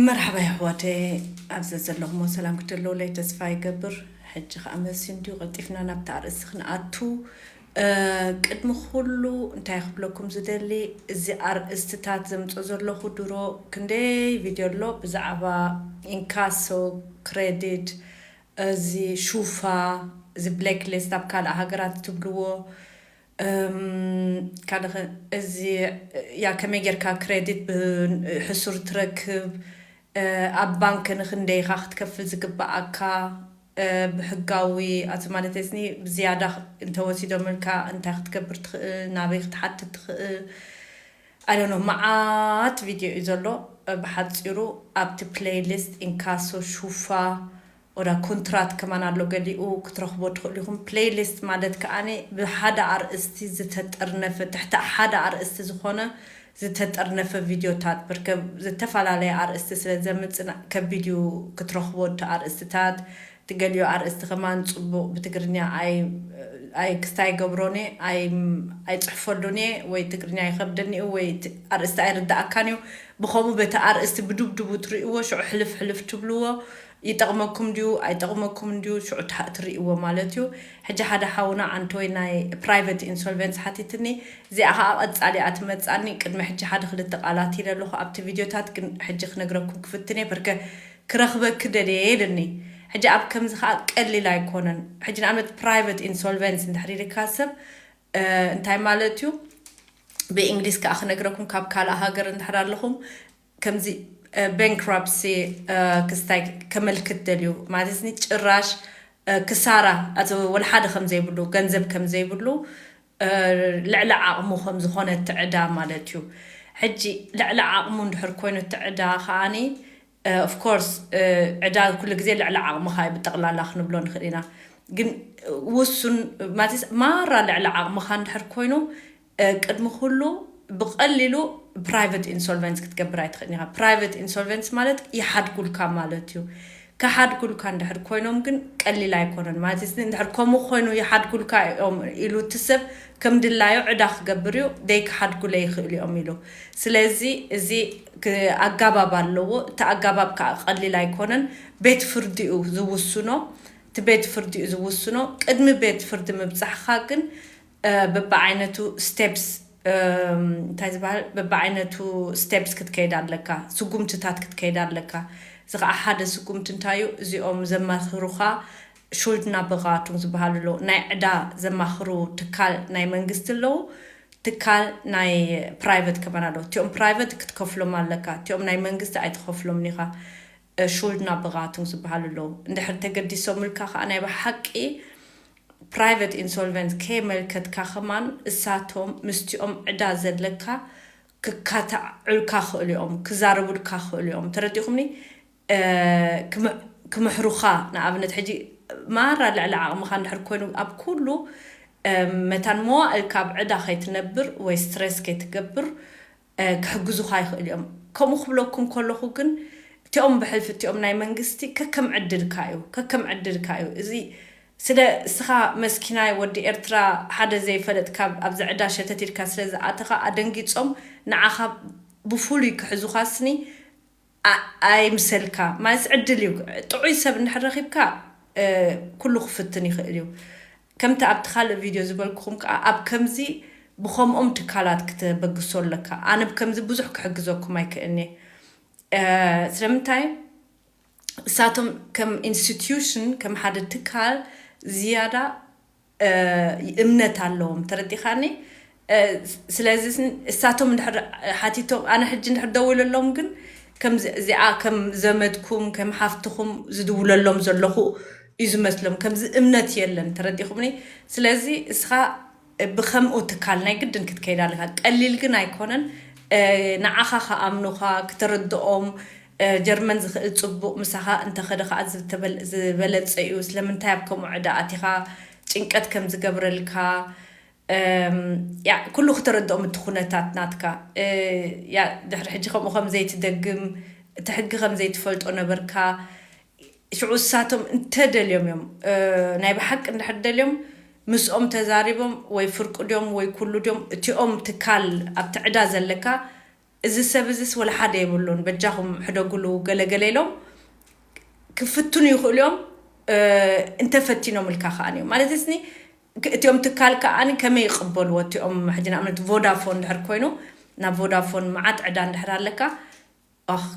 መርሓባ የሕዋተይ፣ ኣብ ዘዘለኹሞ ሰላም ክትህልውለይ ተስፋ ይገብር። ሕጂ ከኣ መሲ እንድዩ ቀልጢፍና ናብቲ ኣርእስቲ ክንኣቱ። እ፣ ቅድሚ ኩሉ እንታይ ክብለኩም ዝደሊ፣ እዚ ኣርእስትታት ዘምጾ ዘለኹ ድሮ ክንደይ ቪድዮ ኣሎ ብዛዕባ ኢንካሶ፣ ክሬዲት፣ እዚ ሹፋ፣ እዚ ብላክ ሊስት ኣብ ካልእ ሃገራት ትብልዎ፣ እም፣ ካልእ ኸ-፣ እዚ ያ ከመይ ጌርካ ክሬዲት ብሕሱር ትረክብ፣ እ፣ ኣብ ባንክ ንኽንደይ ኢኻ ክትከፍል ዝግብኣካ፣ እ፣ ብሕጋዊ ኣቲ ማለት ስኒ ብዝያዳ እንተወሲዶምልካ እንታይ ክትገብር ትኽእል፣ ናበይ ክትሓትት ትኽእል። I don't know፣ መዓት ቪድዮ እዩ ዘሎ። እ፣ ብሓጺሩ ኣብቲ ፕሌይሊስት ኢንካሶ ሹፋ ወዳ ኮንትራት ከማን ኣሎ፣ ገሊኡ ክትረኽቦ ትኽእሉ ኢኹም። ፕሌይሊስት ማለት ከኣኒ ብሓደ ኣርእስቲ ዝተጠርነፈ፣ ትሕቲ ሓደ ኣርእስቲ ዝኾነ ዝተጠርነፈ ቪድዮታት፣ ብርከ-፣ ዝተፈላለየ ኣርእስቲ ስለ ዘምጽእ ከቢድ እዩ ክትረኽቦ እቲ ኣርእስትታት። እቲ ገሊኡ ኣርእስቲ ከማን ጽቡቕ ብትግርኛ ኣይ-፣ ኣይ-፣ ክስታይ ገብሮን እየ፣ ኣይ-፣ ኣይጽሕፈሉን እየ፣ ወይ ትግርኛ ይኸብደኒ እዩ፣ ወይ እቲ ኣርእስቲ ኣይርድኣካን እዩ። ብኸምኡ በቲ ኣርእስቲ ብዱብዱቡ ትርእይዎ፣ ሽዑ ሕልፍ ሕልፍ ትብልዎ። ይጠቕመኩም ድዩ ኣይጠቕመኩም ድዩ ሽዑ ትሃ-፣ ትርእይዎ ማለት እዩ። ሕጂ ሓደ ሓውና ዓንተወይ ናይ ፕራይቨት ኢንሶልቨንስ ሓቲትኒ። እዚኣ ኸዓ ቀጻሊ እያ ትመጻኒ። ቅድሚ ሕጂ ሓደ ክልተ ቃላት ኢለ ኣለኹ ኣብቲ ቪድዮታት፣ ግን ሕጂ ክነግረኩም ክፍትን እየ። በርከ ክረኽበኪ ደልየ ኢልኒ። ሕጂ ኣብ ከምዚ ኸዓ ቀሊል ኣይኮነን። ሕጂ ንኣብነት ፕራይቨት ኢንሶልቨንስ እንድሕር ኢልካ ሰብ፣ እ፣ እንታይ ማለት እዩ? ብእንግሊዝ ከኣ ክነግረኩም፣ ካብ ካልእ ሃገር እንድሕር ኣለኹም፣ ከምዚ፣ እ፣ ባንክራፕሲ፣ እ፣ ክስታይ ከመልክት ደልዩ፣ ማለት ኒ ጭራሽ፣ እ፣ ክሳራ፣ ኣቲ ወላ ሓደ ከም ዘይብሉ፣ ገንዘብ ከም ዘይብሉ፣ እ፣ ልዕሊ ዓቕሙ ከም ዝኾነ እቲ ዕዳ ማለት እዩ። ሕጂ ልዕሊ ዓቕሙ እንድሕር ኮይኑ እቲ ዕዳ ከኣኒ፣ እ፣ ኦፍ ኮርስ፣ እ፣ ዕዳ ኩሉ ግዜ ልዕሊ ዓቕምኻ እዩ ብጠቕላላ ክንብሎ ንኽእል ኢና። ግን ውሱን፣ ማለት ማራ ልዕሊ ዓቕምኻ እንድሕር ኮይኑ፣ እ፣ ቅድሚ ኩሉ ብቐሊሉ ፕራይቨት ኢንሶልቨንስ ክትገብር ኣይትኽእልን ኢኻ። ፕራይቨት ኢንሶልቨንስ ማለት ይሓድጉልካ ማለት እዩ። ክሓድጉልካ እንድሕር ኮይኖም ግን ቀሊል ኣይኮነን። ማለት እዚ እንድሕር ከምኡ ኮይኑ ይሓድጉልካ እዮም ኢሉ እቲ ሰብ ከም ድላዩ ዕዳ ክገብር እዩ፣ ደይ ክሓድጉለይ ይኽእሉ እዮም ኢሉ። ስለዚ እዚ ክ-፣ ኣጋባብ ኣለዎ። እቲ ኣጋባብ ከዓ ቀሊል ኣይኮነን። ቤት ፍርዲ እዩ ዝውስኖ። እቲ ቤት ፍርዲ እዩ ዝውስኖ። ቅድሚ ቤት ፍርዲ ምብጻሕኻ ግን፣ እ፣ በብዓይነቱ ስቴፕስ፣ እም፣ እንታይ ዝበሃል፣ በብዓይነቱ ስቴፕስ ክትከይድ ኣለካ፣ ስጉምትታት ክትከይድ ኣለካ። እዚ ከዓ ሓደ ስጉምቲ እንታይ እዩ? እዚኦም ዘማኽሩኻ ሹልድና ብቓቱም ዝበሃሉ ኣለዉ። ናይ ዕዳ ዘማኽሩ ትካል ናይ መንግስቲ ኣለዉ፣ ትካል ናይ ፕራይቨት ከማን ኣለዉ። እቲኦም ፕራይቨት ክትከፍሎም ኣለካ፣ እቲኦም ናይ መንግስቲ ኣይትኸፍሎም ኢኻ። እ፣ ሹልድና ብቓቱም ዝበሃሉ ኣለዉ። እንድሕር ተገዲሶምልካ ከዓ ናይ ብሓቂ ፕራይቨት ኢንሶልቨንስ ከየመልከትካ ከማን እሳቶም ምስቲኦም ዕዳ ዘለካ ክካታዕዑልካ ክእሉ እዮም፣ ክዛረቡልካ ክእሉ እዮም። ተረዲኹምኒ? እ፣ ክም-፣ ክምሕሩኻ፣ ንኣብነት ሕጂ ማራ ልዕሊ ዓቕምኻ እንድሕር ኮይኑ ኣብ ኩሉ፣ እ፣ መታን መዋእል ካብ ዕዳ ከይትነብር ወይ ስትሬስ ከይትገብር፣ እ፣ ክሕግዙኻ ይኽእሉ እዮም። ከምኡ ክብለኩም ከለኹ ግን እቲኦም ብሕልፊ እቲኦም ናይ መንግስቲ ከከም ዕድልካ እዩ፣ ከከም ዕድልካ እዩ። እዚ ስለ እስኻ መስኪናይ ወዲ ኤርትራ ሓደ ዘይፈለጥካ ኣብዚ ዕዳ ሸተት ኢልካ ስለ ዝኣተኻ ኣደንጊጾም ንዓኻ ብፍሉይ ክሕዙኻ ስኒ ኣ-፣ ኣይምሰልካ። ማለት ዕድል እዩ። ጥዑይ ሰብ እንድሕር ረኺብካ፣ እ፣ ኩሉ ክፍትን ይኽእል እዩ። ከምቲ ኣብቲ ካልእ ቪድዮ ዝበልኩኹም ከኣ ኣብ ከምዚ ብኸምኦም ትካላት ክተበግሶ ኣለካ። ኣነ ብከምዚ ብዙሕ ክሕግዘኩም ኣይክእልኒ። እ፣ ስለምንታይ? እሳቶም ከም ኢንስቲትዩሽን፣ ከም ሓደ ትካል ዝያዳ፣ እ፣ እምነት ኣለዎም። ተረዲኻኒ? እ፣ ስለዚ ስን-፣ እሳቶም እንድሕር ሓቲቶም፣ ኣነ ሕጂ እንድሕር ደውለሎም ግን ከም ዚ-፣ እዚኣ ከም ዘመድኩም፣ ከም ሓፍትኹም ዝድውለሎም ዘለኹ እዩ ዝመስሎም። ከምዚ እምነት የለን። ተረዲኹምኒ? ስለዚ እስኻ ብኸምኡ ትካል ናይ ግድን ክትከይድ ኣለካ። ቀሊል ግን ኣይኮነን። እ፣ ንዓኻ ክኣምኑኻ፣ ክተረድኦም፣ እ፣ ጀርመን ዝኽእል ጽቡቕ፣ ምሳኻ እንተኸደ ከኣ ዝተበል-፣ ዝበለጸ እዩ። ስለምንታይ ኣብ ከምኡ ዕዳ ኣቲኻ፣ ጭንቀት ከም ዝገብረልካ፣ እም፣ ያ፣ ኩሉ ክተረድኦም እቲ ኩነታት ናትካ። እ፣ ያ፣ ድሕሪ ሕጂ ከምኡ ከም ዘይትደግም፣ እቲ ሕጊ ከም ዘይትፈልጦ ነበርካ። ሽዑ እሳቶም እንተደልዮም እዮም፣ እ፣ ናይ ብሓቂ እንድሕር ደልዮም፣ ምስኦም ተዛሪቦም ወይ ፍርቂ ድዮም ወይ ኩሉ ድዮም፣ እቲኦም ትካል ኣብቲ ዕዳ ዘለካ እዚ ሰብ እዚስ ወላ ሓደ የብሉን፣ በጃኹም ሕደጉሉ ገለገለ ኢሎም ክፍትኑ ይኽእሉ እዮም። እንተፈቲኖም ኢልካ ከዓኒ ማለት ስኒ እቲኦም ትካል ከዓኒ ከመይ ይቕበልዎ? እቲኦም ሕጂ ንኣብነት ቮዳፎን ድሕር ኮይኑ ናብ ቮዳፎን መዓት ዕዳ እንድሕር ኣለካ፣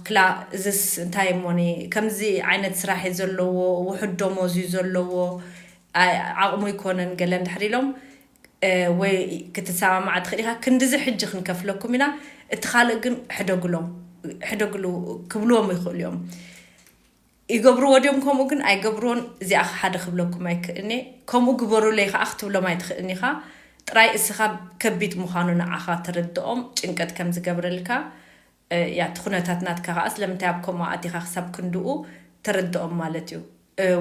ክላ እዚስ እንታይ እሞኒ ከምዚ ዓይነት ስራሕ እዩ ዘለዎ፣ ውሑድ ደሞዝ እዩ ዘለዎ፣ ዓቕሙ ይኮነን ገለ እንድሕር ኢሎም ወይ ክትሰማማዕ ትኽእል ኢኻ። ክንድዚ ሕጂ ክንከፍለኩም ኢና፣ እቲ ካልእ ግን ሕደጉሎም፣ ሕደጉሉ ክብልዎም ይኽእሉ እዮም። ይገብርዎ ድዮም ከምኡ? ግን ኣይገብርዎን። እዚኣ ሓደ ክብለኩም ኣይክእልኒ። ከምኡ ግበሩለይ ከዓ ክትብሎም ኣይትኽእልኒ ኢኻ። ጥራይ እስኻ ከቢድ ምዃኑ ንዓኻ ተረድኦም፣ ጭንቀት ከም ዝገብረልካ። ያ እቲ ኩነታት ናትካ ከዓ ስለምንታይ ኣብ ከምኡ ኣቲኻ ክሳብ ክንድኡ ተረድኦም ማለት እዩ።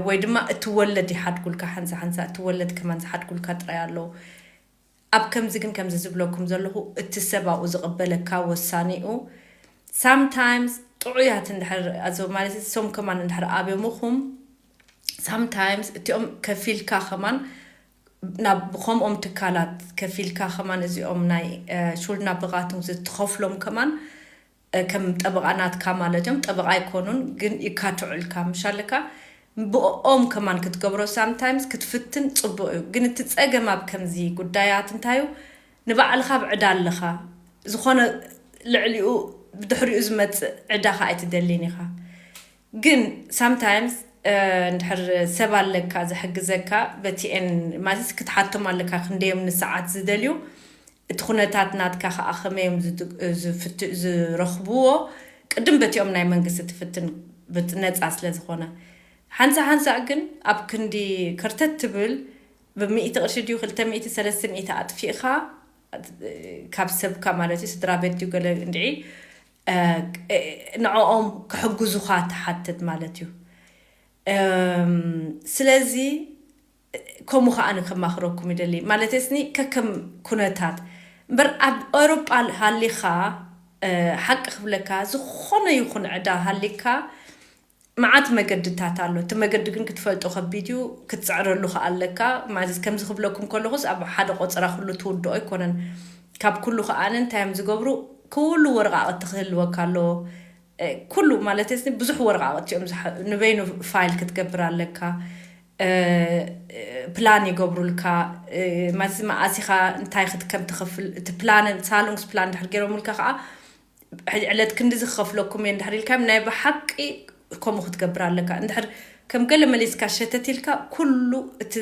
ወይ ድማ እቲ ወለድ ይሓድጉልካ፣ ሓንሳ ሓንሳ እቲ ወለድ ከማን ዝሓድጉልካ ጥራይ ኣለዉ። ኣብ ከምዚ ግን ከምዚ ዝብለኩም ዘለኹ እቲ ሰብ ኣብኡ ዝቕበለካ ወሳኒኡ። ሳምታይምስ ጥዑያት እንድሕር ኣዞ ማለት እሶም ከማን እንድሕር ኣብዮምኹም ሳምታይምስ እቲኦም ከፊልካ ከማን ናብ ብኸምኦም ትካላት ከፊልካ ከማን እዚኦም ናይ ሹልድና ብቓትም ዝትኸፍሎም ከማን ከም ጠበቓ ናትካ ማለት እዮም። ጠበቓ ኣይኮኑን ግን ይካትዑልካ ምሻለካ ብኦም ከማን ክትገብሮ ሳምታይምስ ክትፍትን ፅቡቅ እዩ። ግን እቲ ፀገም ኣብ ከምዚ ጉዳያት እንታዩ ንባዕልኻ ብዕዳ ኣለኻ። ዝኾነ ልዕሊኡ ብድሕሪኡ ዝመፅእ ዕዳኻ ኣይትደልን ኢኻ። ግን ሳምታይምስ እንድሕር ሰብ ኣለካ ዝሕግዘካ በቲኤን ማለት ክትሓቶም ኣለካ ክንደዮም ንሰዓት ዝደልዩ እቲ ኩነታት ናትካ ከዓ ከመዮም ዝረኽብዎ ቅድም በቲኦም ናይ መንግስቲ ትፍትን ነፃ ስለ ዝኾነ ሓንሳ ሓንሳ ግን ኣብ ክንዲ ከርተት ትብል ብሚእቲ ቅርሺ ድዩ ክልተ ሚእቲ ሰለስተ ሚእቲ ኣጥፊእካ ካብ ሰብካ ማለት እዩ ስድራ ቤት ድዩ ገለ እንድዒ ንዕኦም ክሕግዙኻ ትሓትት ማለት እዩ። ስለዚ ከምኡ ከዓ ከማኽረኩም ይደሊ ማለት ስኒ ከከም ኩነታት እምበር ኣብ ኤውሮጳ ሃሊኻ ሓቂ ክብለካ ዝኾነ ይኹን ዕዳ ሃሊካ መዓት መገድታት ኣሎ። እቲ መገዲ ግን ክትፈልጦ ከቢድ እዩ፣ ክትፅዕረሉ ከዓ ኣለካ። ማለት ከምዚ ክብለኩም ከለኹስ ኣብ ሓደ ቆፀራ ኩሉ ትውድኦ ኣይኮነን። ካብ ኩሉ ከዓ እንታይ እዮም ዝገብሩ? ኩሉ ወረቃቅቲ ክህልወካ ኣለዎ። ኩሉ ማለት ስ ብዙሕ ወረቃቅቲ እዮም ንበይኑ ፋይል ክትገብር ኣለካ። ፕላን ይገብሩልካ ማለት መኣሲኻ እንታይ ክትከም ትኸፍል እቲ ፕላንን ሳሎንስ ፕላን ድሕር ገይሮምልካ ከዓ ዕለት ክንዲ ዝኸፍለኩም እየ እንድሕር ኢልካ ናይ ብሓቂ ከምኡ ክትገብር ኣለካ። እንድሕር ከም ገለ መሊስካ ሸተት ኢልካ ኩሉ እቲ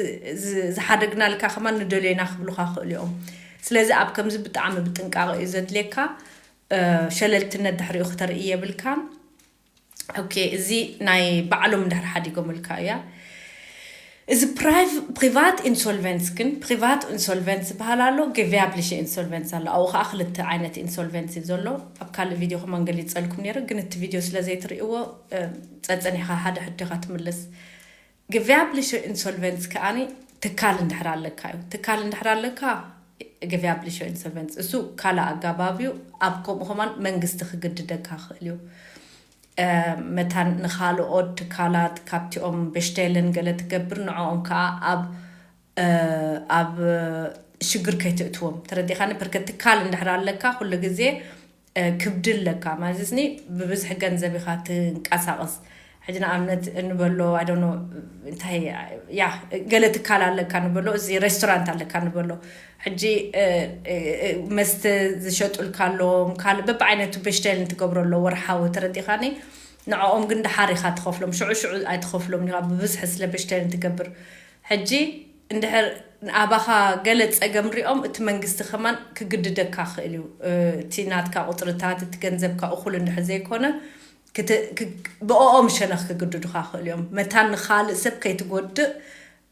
ዝሓደግናልካ ከማን ንደልዮና ክብሉካ ክእሉ እዮም። ስለዚ ኣብ ከምዚ ብጣዕሚ ብጥንቃቐ እዩ ዘድልየካ። ሸለልትነት ድሕሪኡ ክተርኢ የብልካን። ኦኬ፣ እዚ ናይ ባዕሎም እንድሕር ሓዲጎምልካ እያ። እዚ ፕራይቭ ፕሪቫት ኢንሶልቨንስ ግን ፕሪቫት ኢንሶልቨንስ ዝበሃል ኣሎ፣ ገቪያብሊሽ ኢንሶልቨንስ ኣሎ። ኣብኡ ከዓ ክልተ ዓይነት ኢንሶልቨንስ እዩ ዘሎ። ኣብ ካልእ ቪድዮ ከማን ገሊፀልኩም ነይረ፣ ግን እቲ ቪድዮ ስለ ዘይትርእይዎ ጸጸኒሕካ ሓደ ሕቶኻ ትምልስ። ገቪያብሊሽ ኢንሶልቨንስ ከዓኒ ትካል እንድሕር ኣለካ እዩ። ትካል እንድሕር ኣለካ ገቪያብሊሽ ኢንሶልቨንስ እሱ ካልእ ኣጋባብ እዩ። ኣብ ከምኡ ከማን መንግስቲ ክግድደካ ክእል እዩ። መታን ንኻልኦት ትካላት ካብቲኦም በሽተልን ገለ ትገብር ንዕኦም ከዓ ኣብ ኣብ ሽግር ከይትእትዎም ተረዲኻኒ። ብርከት ትካል እንድሕር ኣለካ ኩሉ ግዜ ክብዲ ኣለካ ማለት ኒ ብብዝሒ ገንዘብ ኢኻ ትንቀሳቐስ። ሕጂ ንኣብነት እንበሎ ኣዶኖ እንታይ ያ ገለ ትካል ኣለካ ንበሎ እዚ ሬስቶራንት ኣለካ ንበሎ ሕጂ መስተ ዝሸጡልካ ኣለዎም ካልእ በብዓይነቱ በሽተልን ትገብሮ ኣሎ ወርሓዊ ተረዲኻኒ። ንዕኦም ግን ደሓር ኢኻ ትኸፍሎም ሽዑ ሽዑ ኣይትኸፍሎም ኢኻ ብብዝሒ ስለ በሽተልን ትገብር። ሕጂ እንድሕር ኣባኻ ገለ ጸገም ሪኦም እቲ መንግስቲ ከማን ክግድደካ ክእል እዩ። እቲ ናትካ ቁፅርታት እቲ ገንዘብካ እኹል እንድሕር ዘይኮነ ብኦም ሸነኽ ክግድዱኻ ክእል እዮም። መታን ንኻልእ ሰብ ከይትጎድእ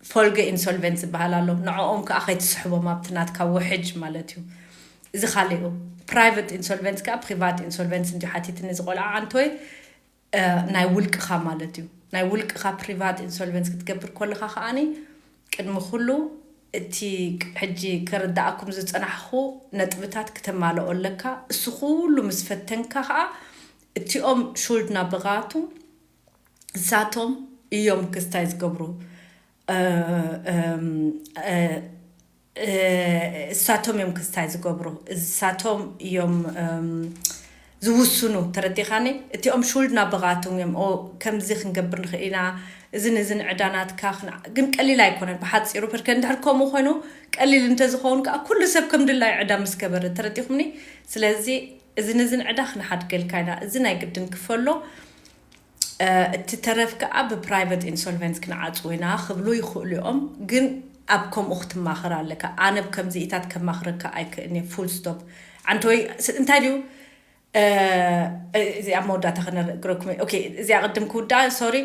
ፎልገ ኢንሶልቨንስ ዝበሃል ኣሎ። ንዕኦም ከዓ ከይትስሕቦም ኣብቲ ናትካ ውሕጅ ማለት እዩ። እዚ ካሊኡ ፕራይቨት ኢንሶልቨንስ ከዓ ፕሪቫት ኢንሶልቨንስ እንዲ ሓቲትኒ ዝቆልዓ ዓንቶይ ናይ ውልቅኻ ማለት እዩ። ናይ ውልቅኻ ፕሪቫት ኢንሶልቨንስ ክትገብር ከለኻ ከዓኒ ቅድሚ ኩሉ እቲ ሕጂ ከረዳኣኩም ዝፀናሕኹ ነጥብታት ክተማልኦ ኣለካ። እሱ ኩሉ ምስ ፈተንካ ከዓ እቲኦም ሹልድና ብቓቱ እሳቶም እዮም ክስታይ ዝገብሩ እሳቶም እዮም ክስታይ ዝገብሩ እሳቶም እዮም ዝውስኑ፣ ተረዲኻኒ? እቲኦም ሹልድ ናበቓቶም እዮም። ኦ፣ ከምዚ ክንገብር ንኽእል ኢና፣ እዝን እዝን ዕዳናትካ ግን ቀሊል ኣይኮነን። ብሓፂሩ ፐርከ እንድሕር ከምኡ ኮይኑ ቀሊል እንተዝኸውን ከዓ ኩሉ ሰብ ከም ድላይ ዕዳ ምስ ገበረ፣ ተረዲኹምኒ? ስለዚ እዝን እዝን ዕዳ ክንሓድገልካ ኢና፣ እዚ ናይ ግድን ክፈሎ። እቲ ተረፍ ከዓ ብፕራይቨት ኢንሶልቨንስ ክንዓፅዎ ኢና ክብሉ ይኽእሉ እዮም። ግን ኣብ ከምኡ ክትማኽር ኣለካ። ኣነ ብከምዚኢታት ከማኽረካ ኣይክእልኒ። ፉል ስቶፕ። ዓንተ ወይ እንታይ ድዩ? እዚ ኣብ መወዳእታ ክነግረኩም። ኦኬ፣ እዚኣ ቅድም ክውዳእ፣ ሶሪ።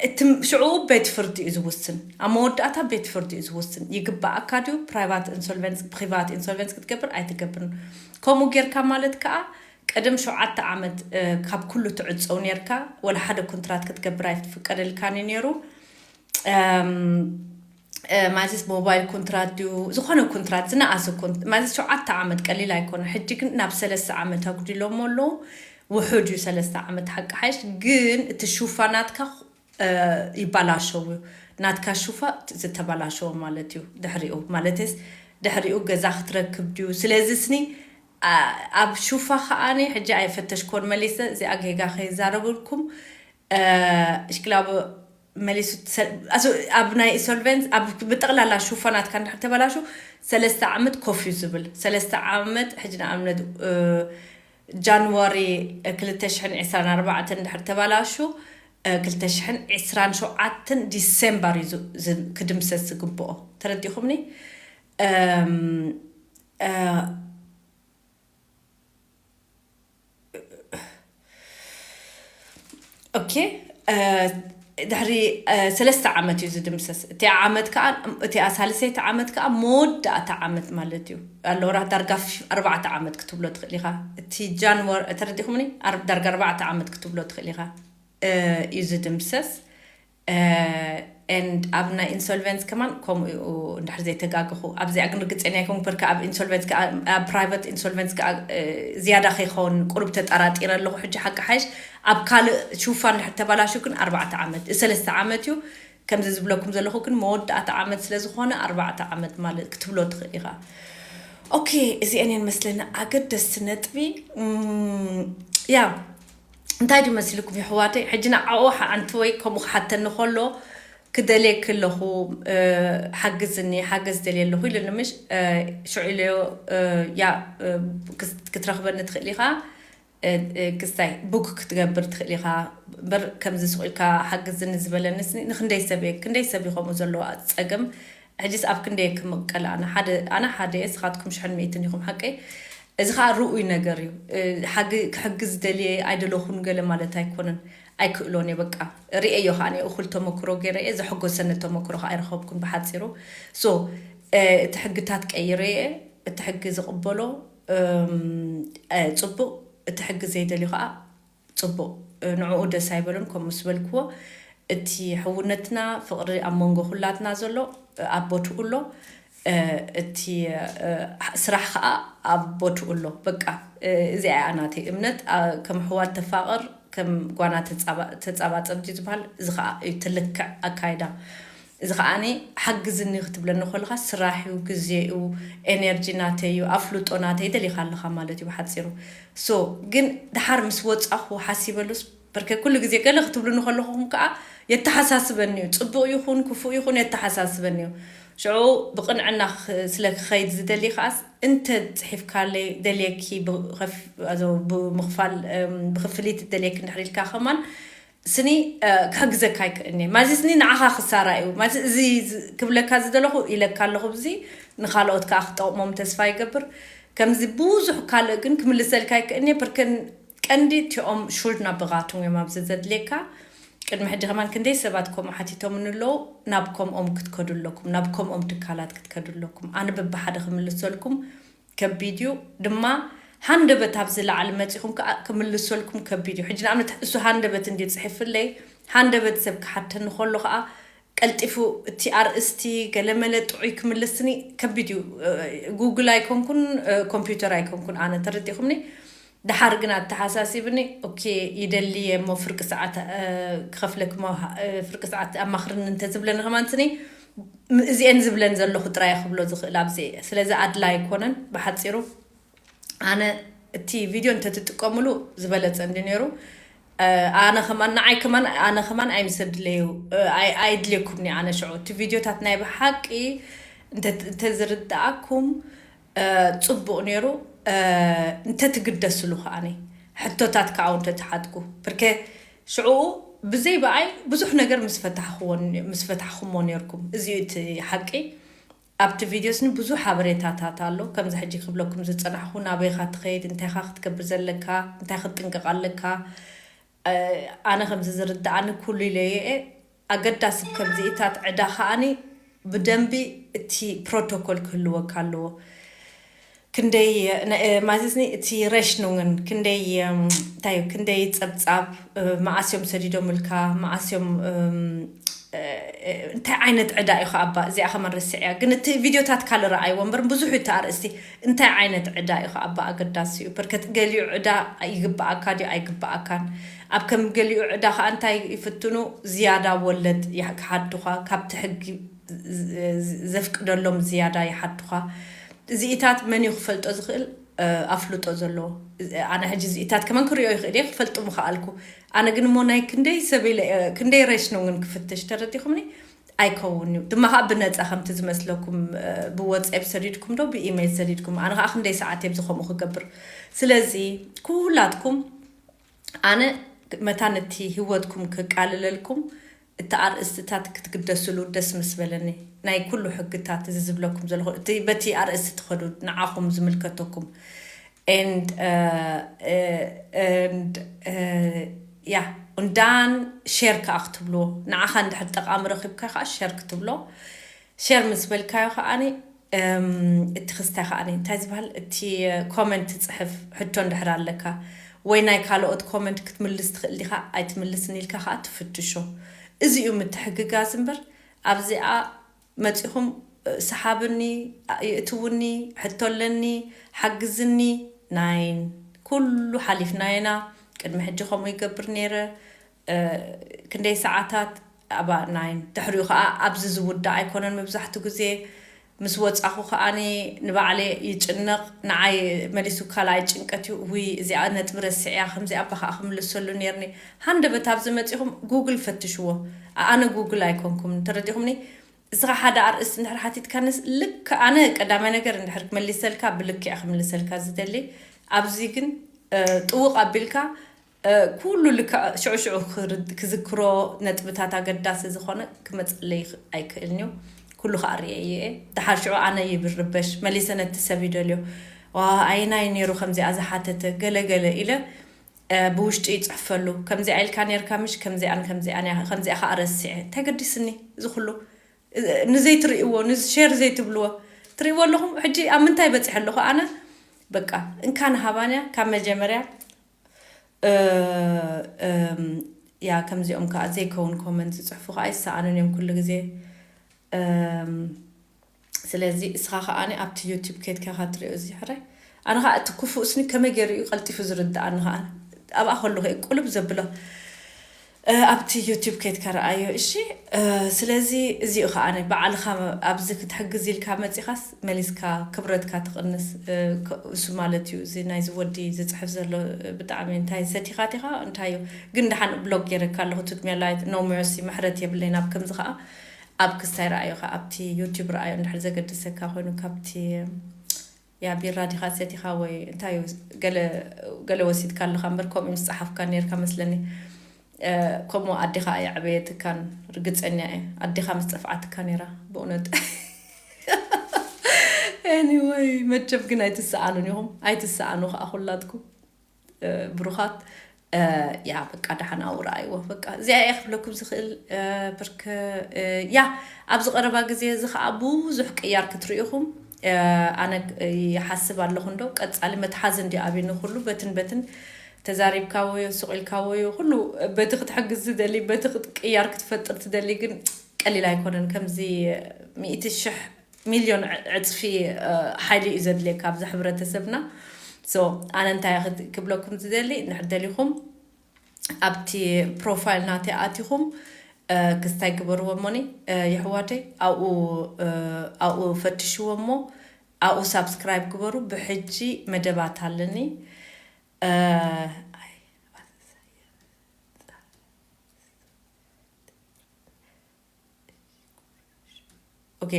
እቲ ሽዑ ቤት ፍርዲ እዩ ዝውስን። ኣብ መወዳእታ ቤት ፍርዲ እዩ ዝውስን። ይግባኣካ ድዩ ፕራይቫት ኢንሶልቨንስ ፕሪቫት ኢንሶልቨንስ ክትገብር ኣይትገብርን? ከምኡ ጌርካ ማለት ከዓ ቀደም ሸውዓተ ዓመት ካብ ኩሉ ትዕፀው ኔርካ፣ ወላ ሓደ ኮንትራት ክትገብር ኣይፍቀደልካን እዩ ነይሩ። ማለትስ ሞባይል ኮንትራት ድዩ ዝኾነ ኮንትራት ዝነኣሰ፣ ማለትስ ሸውዓተ ዓመት ቀሊል ኣይኮነ። ሕጂ ግን ናብ ሰለስተ ዓመት ኣጉዲሎሞ ኣለዉ። ውሑድ እዩ ሰለስተ ዓመት ሓቂ ሓይሽ። ግን እቲ ሹፋ ናትካ ይባላሸው እዩ። ናትካ ሹፋ ዝተባላሸው ማለት እዩ። ድሕሪኡ ማለትስ ድሕሪኡ ገዛ ክትረክብ ድዩ? ስለዚ ስኒ ኣብ ሹፋ ከዓኒ ሕጂ ኣይፈተሽኮን መሊሰ እዚኣ ጌጋ ከይዛረብልኩም። ሽክላብ መሊሱ ኣብ ናይ ኢንሶልቨንስ ኣብ ብጠቕላላ ሹፋ ናትካ እንድሕር ተበላሹ ሰለስተ ዓመት ኮፍ እዩ ዝብል። ሰለስተ ዓመት ሕጂ ንኣብነት ጃንዋሪ ክልተ ሽሕን ዕስራን ኣርባዕተን እንድሕር ተበላሹ ክልተ ሽሕን ዕስራን ሸውዓተን ዲሴምበር እዩ ክድምሰስ ዝግብኦ። ተረዲኹምኒ? ኦኬ። ድሕሪ ሰለስተ ዓመት እዩ ዝድምሰስ። እቲ ዓመት ከዓ እቲኣ ሳልሰይቲ ዓመት ከዓ መወዳእታ ዓመት ማለት እዩ። ኣሎ ዳርጋ ኣርባዕተ ዓመት ክትብሎ ትኽእል ኢኻ። እቲ ጃንዋሪ ተረዲኹምኒ? ዳርጋ ኣርባዕተ ዓመት ክትብሎ ትኽእል ኢኻ እዩ ዝድምሰስ። And ኣብ ናይ ኢንሶልቨንስ ከማን ከምኡ እዩ። እንድሕር ዘይተጋገኹ ኣብዚኣ ግን ርግፀኛ ይኮን ፐርከ ኣብ ኢንሶልቨንስ ኣብ ፕራይቨት ኢንሶልቨንስ ዝያዳ ከይኸውን ቁሩብ ተጠራጢረ ኣለኹ። ሕጂ ሓቂ ሓይሽ ኣብ ካልእ ሹፋ እንድሕር ተባላሹ ግን ኣርባዕተ ዓመት ሰለስተ ዓመት እዩ። ከምዚ ዝብለኩም ዘለኹ ግን መወዳእታ ዓመት ስለ ዝኾነ ኣርባዕተ ዓመት ማለት ክትብሎ ትኽእል ኢኻ። ኦኬ፣ እዚአን እየን መስለኒ ኣገደስቲ ነጥቢ። ያ እንታይ ድዩ መሲልኩም ይሕዋተይ? ሕጂ ንዓኡ ሓንቲ ወይ ከምኡ ክሓተኒ ከሎ ክደልየኪ ኣለኹ፣ ሓግዝኒ፣ ሓገዝ ደልየ ኣለኹ ኢሉኒ። ምሽ ሽዑ ኢለዮ ያ ክትረኽበኒ ትኽእል ኢኻ፣ ክስታይ ቡክ ክትገብር ትኽእል ኢኻ። በር ከምዚ ስቕ ኢልካ ሓግዝኒ ዝበለኒ ስኒ ንክንደይ ሰብ እየ፣ ክንደይ ሰብ እዩ ከምኡ ዘለዎ ጸገም። ሕጂስ ኣብ ክንደይ ክምቀል? ኣነ ሓደ ኣነ ሓደ እየ፣ ስኻትኩም ሽሕን ሚእትን ኢኹም ሓቀይ። እዚ ኸዓ ርኡይ ነገር እዩ። ሓግ ክሕግዝ ደልየ ኣይደለኹን ገለ ማለት ኣይኮነን። ኣይክእሎን እየ በቃ። ርእየዮ ኸዓ እየ እኹል ተመክሮ ገይረ እየ፣ ዘሐጎሰኒ ተመክሮ ኸዓ ኣይረኸብኩን ብሓፂሩ። ሶ እቲ ሕግታት ቀይረ እየ። እቲ ሕጊ ዝቕበሎ ጽቡቕ፣ እቲ ሕጊ ዘይደልዩ ኸዓ ጽቡቕ። ንዕኡ ደስ ኣይበሎን። ከምኡ ምስ በልክዎ እቲ ሕውነትና ፍቕሪ ኣብ መንጎ ኩላትና ዘሎ ኣብ ቦትኡ ኣሎ። እቲ ስራሕ ከዓ ኣብ ቦትኡ ኣሎ። በቃ እዚኣ እያ ናተይ እምነት። ከም ኣሕዋት ተፋቐር ከም ጓና ተፃባፀብ ድዩ ዝበሃል? እዚ ከዓ እዩ እቲ ልክዕ ኣካይዳ። እዚ ከዓኒ ሓግዝኒ ክትብለኒ ከለኻ ስራሕ እዩ፣ ግዜ እዩ፣ ኤነርጂ ናተይ እዩ፣ ኣፍልጦ ናተይ ደሊኻ ኣለኻ ማለት እዩ ብሓፂሩ። ሶ ግን ደሓር ምስ ወፃኹ ሓሲበሉስ በርከ ኩሉ ግዜ ገለ ክትብሉኒ ከለኹም ከዓ የተሓሳስበኒ እዩ። ፅቡቕ ይኹን ክፉእ ይኹን የተሓሳስበኒ እዩ። ሽዑ ብቕንዕና ስለ ክኸይድ ዝደሊ ከዓስ እንተ ፅሒፍካለይ ደልየኪ ብምኽፋል ብክፍሊት ደልየኪ እንድሕር ኢልካ ከማን ስኒ ክሕግዘካ ኣይክእልኒ ማለት ስኒ ንዓኻ ክሳራ እዩ ማለት እዚ ክብለካ ዝደለኹ ኢለካ ኣለኹ። እዚ ንካልኦት ከዓ ክጠቕሞም ተስፋ ይገብር። ከምዚ ብዙሕ ካልእ ግን ክምልሰልካ ኣይክእልኒ። ብርከን ቀንዲ እቲኦም ሹልድ ናበቓቱም እዮም ኣብዚ ዘድልየካ። ቅድሚ ሕጂ ከማን ክንደይ ሰባት ከምኡ ሓቲቶም ንለዉ ናብ ከምኦም ክትከዱ ኣለኩም ናብ ከምኦም ትካላት ክትከዱ ኣለኩም። ኣነ በብሓደ ክምልሰልኩም ከቢድ እዩ ድማ። ሃንደበት ኣብዚ ላዕሊ መፂኹም ከዓ ክምልሰልኩም ከቢድ እዩ። ሕጂ ንኣብነት እሱ ሃንደበት እንዲ ፅሒፍለይ ሃንደበት ሰብ ክሓተኒ ከሎ ከዓ ቀልጢፉ እቲ ኣርእስቲ ገለመለ ጥዑይ ክምልስኒ ከቢድ እዩ። ጉግል ኣይኮንኩን ኮምፒውተር ኣይኮንኩን ኣነ ተረዲኹምኒ። ደሓር ግን ኣተሓሳሲብኒ ኦኬ ይደሊ እሞ ፍርቂ ሰዓት ክኸፍለኪ እሞ ፍርቂ ሰዓት ኣማኽርኒ እንተዝብለኒ ከማን ስኒ እዚአን ዝብለን ዘለኹ ጥራይ ክብሎ ዝኽእል ኣብዚ። ስለዚ ኣድላ ኣይኮነን ብሓፂሩ ኣነ እቲ ቪድዮ እንተትጥቀምሉ ዝበለፀ እንዲ ነይሩ። ኣነ ከማን ንዓይ ከማን ኣነ ከማን ኣይምሰድለዩ ኣይድልየኩም ኒ ኣነ ሽዑ እቲ ቪድዮታት ናይ ብሓቂ እንተዝርድኣኩም ፅቡቕ ነይሩ። እንተትግደስሉ ከዓኒ ሕቶታት ከዓ እንተትሓትኩ ብርከ ሽዑ ብዘይ ብኣይ ብዙሕ ነገር ምስ ፈታሕኩሞ ነርኩም። እዚ እቲ ሓቂ ኣብቲ ቪድዮስ ን ብዙሕ ሓበሬታታት ኣሎ። ከምዚ ሕጂ ክብለኩም ዝጸናሕኩ ናበይኻ ትኸይድ፣ እንታይኻ ክትገብር ዘለካ፣ እንታይ ክትጥንቀቕ ኣለካ። ኣነ ከምዚ ዝርድኣኒ ኩሉ ኢለየ። ኣገዳሲ ከምዚኢታት ዕዳ ከኣኒ ብደንቢ እቲ ፕሮቶኮል ክህልወካ ኣለዎ። ክንደይ ማለትኒ እቲ ረሽኑን ክንደይ እንታይ እዩ ክንደይ ጸብጻብ መዓስ እዮም ሰዲዶምልካ መዓስ እዮም እንታይ ዓይነት ዕዳ እዩ ከኣባ እዚኣ ከመን ረስዕያ ግን እቲ ቪድዮታት ካልእ ረኣይዎ እምበር ብዙሕ እቲ ኣርእስቲ እንታይ ዓይነት ዕዳ እዩ ከኣባ ኣገዳሲ እዩ በርከት ገሊኡ ዕዳ ይግብኣካ ድዩ ኣይግብኣካን ኣብ ከም ገሊኡ ዕዳ ከዓ እንታይ ይፍትኑ ዝያዳ ወለድ ክሓድኻ ካብቲ ሕጊ ዘፍቅደሎም ዝያዳ ይሓድኻ እዚኢታት መን እዩ ክፈልጦ ዝኽእል ኣፍልጦ ዘለዎ ኣነ ሕጂ እዚኢታት ከመን ክሪኦ ይኽእል እየ ክፈልጡ ምኽኣልኩ ኣነ ግን እሞ ናይ ክንደይ ሰብ ኢለ ክንደይ ሬሽኖ እውን ክፍትሽ ተረዲኹምኒ ኣይከውን እዩ ድማ ከዓ ብነፃ ከምቲ ዝመስለኩም ብወፅኤፕ ሰዲድኩም ዶ ብኢሜይል ሰዲድኩም ኣነ ከዓ ክንደይ ሰዓት እየ ብዝከምኡ ክገብር ስለዚ ኩላትኩም ኣነ መታን እቲ ህይወትኩም ክቃልለልኩም እቲ ኣርእስትታት ክትግደስሉ ደስ ምስ በለኒ ናይ ኩሉ ሕግታት እዚ ዝብለኩም ዘለኹ እቲ በቲ ኣርእስቲ ትኸዱ ንዓኹም ዝምልከተኩም and uh, uh, and uh, yeah እንዳን ሼር ከዓ ክትብልዎ ንዓኻ እንድሕር ጠቃሚ ረኪብካ ከዓ ሼር ክትብሎ ሼር ምስ በልካዮ ከዓኒ እቲ ክስታይ ከዓኒ እንታይ ዝበሃል እቲ ኮመንት ትፅሕፍ ሕቶ እንድሕር ኣለካ ወይ ናይ ካልኦት ኮመንት ክትምልስ ትኽእል ዲኻ ኣይትምልስን ኢልካ ከዓ ትፍትሾ እዚ እዩ ምትሕግጋዝ እምበር ኣብዚኣ መፂኹም ሰሓብኒ ይእትውኒ ሕቶ ኣለኒ ሓግዝኒ ናይን ኩሉ ሓሊፍና ኢና ቅድሚ ሕጂ ከምኡ ይገብር ነይረ ክንደይ ሰዓታት ኣባ ናይን ድሕሪኡ ከዓ ኣብዚ ዝውዳእ ኣይኮነን መብዛሕትኡ ግዜ ምስ ወፃኹ ከዓኒ ንባዕለ ይጭነቕ ንዓይ መሊሱ ካልኣይ ጭንቀት እዩ ውይ እዚኣ ነጥቢ ረስዕያ ከምዚ ኣባ ከዓ ክምልሰሉ ነርኒ ሃንደበት ኣብዚ መፂኹም ጉግል ፈትሽዎ ኣነ ጉግል ኣይኮንኩም ተረዲኹምኒ እስኻ ሓደ ኣርእስቲ እንድሕር ሓቲትካንስ ልክ ኣነ ቀዳማይ ነገር እንድሕር ክመሊሰልካ ብልክዕ ክምልሰልካ ዝደሊ ኣብዚ ግን ጥውቕ ኣቢልካ ኩሉ ልክዕ ሽዑ ሽዑ ክዝክሮ ነጥብታት ኣገዳሲ ዝኾነ ክመፀለይ ኣይክእልን እዩ ኩሉ ከዓ ርእየ እየ ድሓር ሽዑ ኣነ ይብርበሽ መሊሰ ነቲ ሰብ ይደልዮ ኣየናይ ነይሩ ከምዚኣ ዝሓተተ ገለገለ ኢለ ብውሽጢ ይፅሕፈሉ ከምዚኣ ኢልካ ነርካ ምሽ ከምዚኣን ከምዚኣን ከምዚኣ ከዓ ረስዐ እንታይ ገዲስኒ እዚ ኩሉ ንዘይትርእይዎ ንሼር ዘይትብልዎ ትርእይዎ ኣለኹም ሕጂ ኣብ ምንታይ በፂሐ ኣለኹ ኣነ በቃ እንካን ሃባንያ ካብ መጀመርያ ያ ከምዚኦም ከዓ ዘይከውን ኮመንት ዝፅሕፉ ከዓ ይሰኣኑን እዮም ኩሉ ግዜ ስለዚ እስኻ ከዓ ኣብቲ ዩቱብ ከይድካ ኢኻ ትሪኦ እዚ ሕራይ ኣነ ከዓ እቲ ክፉእ ስኒ ከመይ ገይሩ እዩ ቀልጢፉ ዝርድኣኒ ከዓ ኣብኣ ከለኹ እየ ቁልብ ዘብሎ ኣብቲ ዩቱብ ከይድካ ረኣዮ እሺ ስለዚ እዚኡ ከዓ ባዕልኻ ኣብዚ ክትሕግዝ ኢልካ መፂኻስ መሊስካ ክብረትካ ትቕንስ እሱ ማለት እዩ እዚ ናይዚ ወዲ ዝፅሕፍ ዘሎ ብጣዕሚ እንታይ ሰቲኻት ኢኻ እንታይ እዩ ግን ደሓን ብሎክ ገይረካ ኣለኹ ትድሚያ ላይት no mercy ምሕረት የብለይ ናብ ከምዚ ከዓ ኣብ ክስታይ ረኣዮ ከዓ ኣብቲ ዩቱብ ረኣዮ እንድሕር ዘገድሰካ ኮይኑ ካብቲ ያ ቢራ ዲኻ ሰቲኻ ወይ እንታይ ገለ ወሲድካ ኣለኻ እምበር ከምኡ ምስ ፀሓፍካ ነርካ መስለኒ ከምኡ ኣዴኻ የዕበየትካን ርግፀኛ እየ ኣዴኻ ምስ ጠፍዓትካ ነራ ብእውነት anyway መቸም ግን ኣይትሰኣኑን ኢኹም ኣይትሰኣኑ ከዓ ኩላትኩም ብሩኻት ያ በቃ ደሓን ኣውራ ኣይዎ በቃ እዚኣ እየ ክብለኩም ዝኽእል ብርከ ያ ኣብዚ ቀረባ ግዜ እዚ ከዓ ብዙሕ ቅያር ክትርእኹም ኣነ ይሓስብ ኣለኹ እንዶ ቀፃሊ መትሓዚ እንዲ ኣብኒ ኩሉ በትን በትን ተዛሪብካዎ ዮ ስቕ ኢልካዎ ዮ ኩሉ በቲ ክትሕግዝ ዝደሊ በቲ ቅያር ክትፈጥር ትደሊ ግን ቀሊል ኣይኮነን ከምዚ ሚእቲ ሽሕ ሚልዮን ዕፅፊ ሓይሊ እዩ ዘድልየካ ኣብዚ ሕብረተሰብና ኣነ እንታይ ክብለኩም ዝደሊ እንድሕር ደሊኹም ኣብቲ ፕሮፋይል ናተይ ኣቲኹም ክስታይ ግበርዎ እሞኒ የሕዋተይ ኣብኡ ኣብኡ ፈትሽዎ እሞ ኣብኡ ሳብስክራይብ ግበሩ ብሕጂ መደባት ኣለኒ ኦኬ፣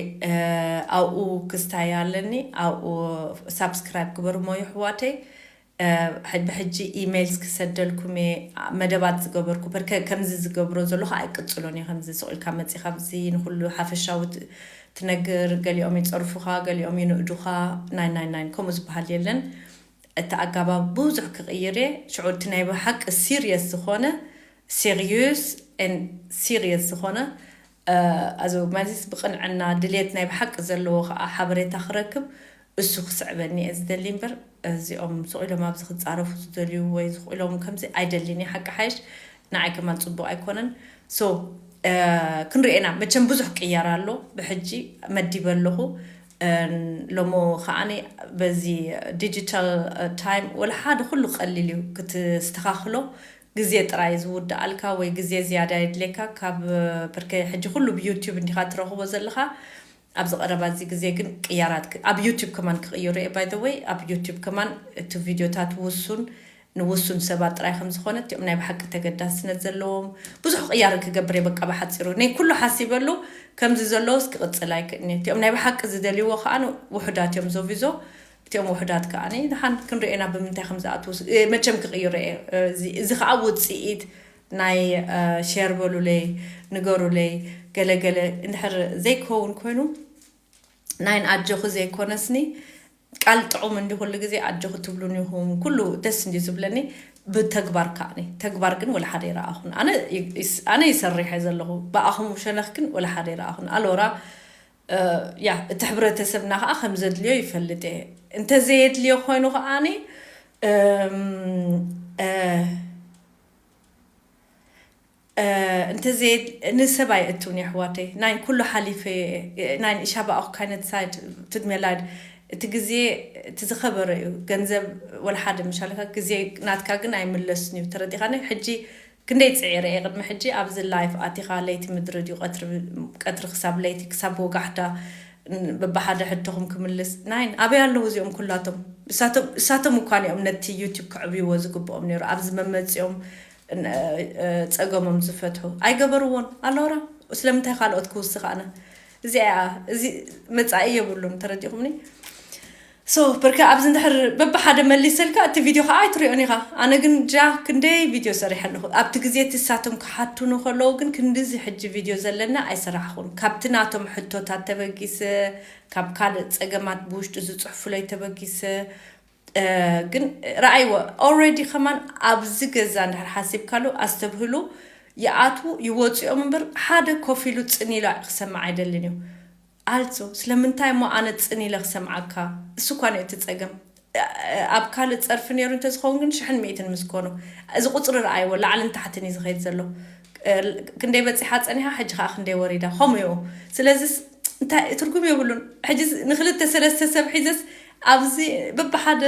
ኣብኡ ክስታይ ኣለኒ። ኣብኡ ሳብስክራይብ ግበሩ ሞ ይሕዋተይ። ብሕጂ ኢሜይልስ ክሰደልኩም እየ። መደባት ዝገበርኩ በርከ ከምዚ ዝገብሮ ዘለኹ ኣይቅፅሎን እየ። ከምዚ ስቕ ኢልካ መፂኻ ኣብዚ ንኩሉ ሓፈሻዊ ትነግር፣ ገሊኦም ይፀርፉኻ፣ ገሊኦም ይንእዱኻ። ናይ ናይ ናይ ከምኡ ዝበሃል የለን። እቲ ኣጋባብ ብዙሕ ክቕይር እየ። ሽዑ እቲ ናይ ብሓቂ ሲሪየስ ዝኾነ፣ ሴሪየስ ን ሲሪየስ ዝኾነ፣ ኣዚ ማለት ብቕንዕና ድሌት ናይ ብሓቂ ዘለዎ ከዓ ሓበሬታ ክረክብ፣ እሱ ክስዕበኒ እየ ዝደሊ እምበር፣ እዚኦም ስቕ ኢሎም ኣብዚ ክፃረፉ ዝደልዩ ወይ ስቕ ኢሎም ከምዚ ኣይደልን እየ። ሓቂ ሓይሽ ንዓይ ከማን ፅቡቕ ኣይኮነን። ሶ ክንርኤና መቸም ብዙሕ ቅያር ኣሎ። ብሕጂ መዲበ ኣለኹ። ሎሞ ከዓኒ በዚ ዲጂታል ታይም ወላ ሓደ ኩሉ ቀሊል እዩ ክትስተኻኽሎ። ግዜ ጥራይ ዝውድኣልካ ወይ ግዜ ዝያዳ የድልየካ። ካብ ብርከ ሕጂ ኩሉ ብዩቲዩብ እንዲኻ ትረኽቦ ዘለኻ። ኣብዚ ቀረባ እዚ ግዜ ግን ቅያራት ኣብ ዩቲዩብ ከማን ክቕይሩ እየ። ባይ ወይ ኣብ ዩቲዩብ ከማን እቲ ቪዲዮታት ውሱን ንውሱን ሰባት ጥራይ ከም ዝኾነ እቲኦም ናይ ብሓቂ ተገዳስነት ዘለዎም ብዙሕ ቅያር ክገብር እየ። በቃ ብሓፂሩ ናይ ኩሉ ሓሲበሉ ከምዚ ዘለዎስ ክቕፅል ኣይክእልኒ። እቲኦም ናይ ብሓቂ ዝደልይዎ ከዓ ውሑዳት እዮም። ዞቪዞ እቲኦም ውሑዳት ከዓ ደሓን ክንርኤና ብምንታይ ከም ዝኣትዉ መቸም ክቕይሮ እየ። እዚ ከዓ ውፅኢት ናይ ሸር በሉለይ፣ ንገሩለይ። ገለገለ እንድሕር ዘይከውን ኮይኑ ናይን ኣጆኺ ዘይኮነስኒ ቃል ጥዑም እንዲ ኩሉ ግዜ ኣጆኺ ትብሉን ኢኹም። ኩሉ ደስ እንዲ ዝብለኒ ብተግባር ከዓኒ ተግባር ግን ወላ ሓደ ይረኣኹን። ኣነ ኣነ ይሰርሕ እየ ዘለኹ ብኣኹም ሸነኽ ግን ወላ ሓደ ይረኣኹን። ኣሎራ ያ እቲ ሕብረተሰብና ከዓ ከም ዘድልዮ ይፈልጥ እየ። እንተዘየድልዮ ኮይኑ ከዓኒ እንተዘየ ንሰብ ኣይእትውን የሕዋተይ ናይን ኩሉ ሓሊፈ ናይን ኢሻ በኣኹ ካይነት ሳይድ ትድሜላድ እቲ ግዜ እቲ ዝኸበረ እዩ። ገንዘብ ወላ ሓደ ምሻለካ ግዜ ናትካ ግን ኣይምለስን እዩ። ተረዲኻኒ? ሕጂ ክንደይ ፅዒረ እየ ቅድሚ ሕጂ ኣብዚ ላይፍ ኣቲኻ ለይቲ ምድሪ ድዩ ቀትሪ ክሳብ ለይቲ ክሳብ ወጋሕታ በብሓደ ሕቶኹም ክምልስ ናይን ኣበይ ኣለዉ እዚኦም ኩላቶም? እሳቶም እኳ እዮም ነቲ ዩቲብ ክዕብይዎ ዝግብኦም ነይሩ ኣብዚ መመፂኦም ፀገሞም ዝፈትሑ ኣይገበርዎን። ኣሎራ ስለምንታይ ካልኦት ክውስኽ ኣነ እዚኣ እዚ መፃኢ የብሉን። ተረዲኹምኒ? ሶ በርከ ኣብዚ እንድሕር በብሓደ መሊሰልካ እቲ ቪድዮ ከዓ ኣይትሪኦን ኢኻ። ኣነ ግን ጃ ክንደይ ቪድዮ ሰሪሐ ኣለኹ ኣብቲ ግዜ እቲ እሳቶም ክሓቱኑ ከለዉ ግን ክንድዚ ሕጂ ቪድዮ ዘለና ኣይሰራሕኹን። ካብቲ ናቶም ሕቶታት ተበጊሰ ካብ ካልእ ፀገማት ብውሽጡ ዝፅሕፉለይ ተበጊሰ ግን ረኣይዎ already ከማን ኣብዚ ገዛ እንድሕር ሓሲብካሉ ኣስተብህሉ ይኣትዉ ይወፅኦም እምበር ሓደ ኮፍ ኢሉ ፅን ኢሉ ክሰማዕ ኣይደልን እዩ። ኣልሶ ስለምንታይ እሞ ኣነ ፅን ኢለ ክሰምዓካ? እሱ እኳ እቲ ፀገም ኣብ ካልእ ፀርፊ ነይሩ እንተዝኸውን ግን ሽሕን ሚእትን ምስ ኮኑ። እዚ ቁፅሪ ረኣይዎ ላዕልን ታሕትን እዩ ዝኸይድ ዘሎ። ክንደይ በፂሓ ፀኒሓ ሕጂ ከዓ ክንደይ ወሪዳ ከምኡ እዩ። ስለዚ እንታይ ትርጉም የብሉን። ሕጂ ንክልተ ሰለስተ ሰብ ሒዘስ ኣብዚ በብሓደ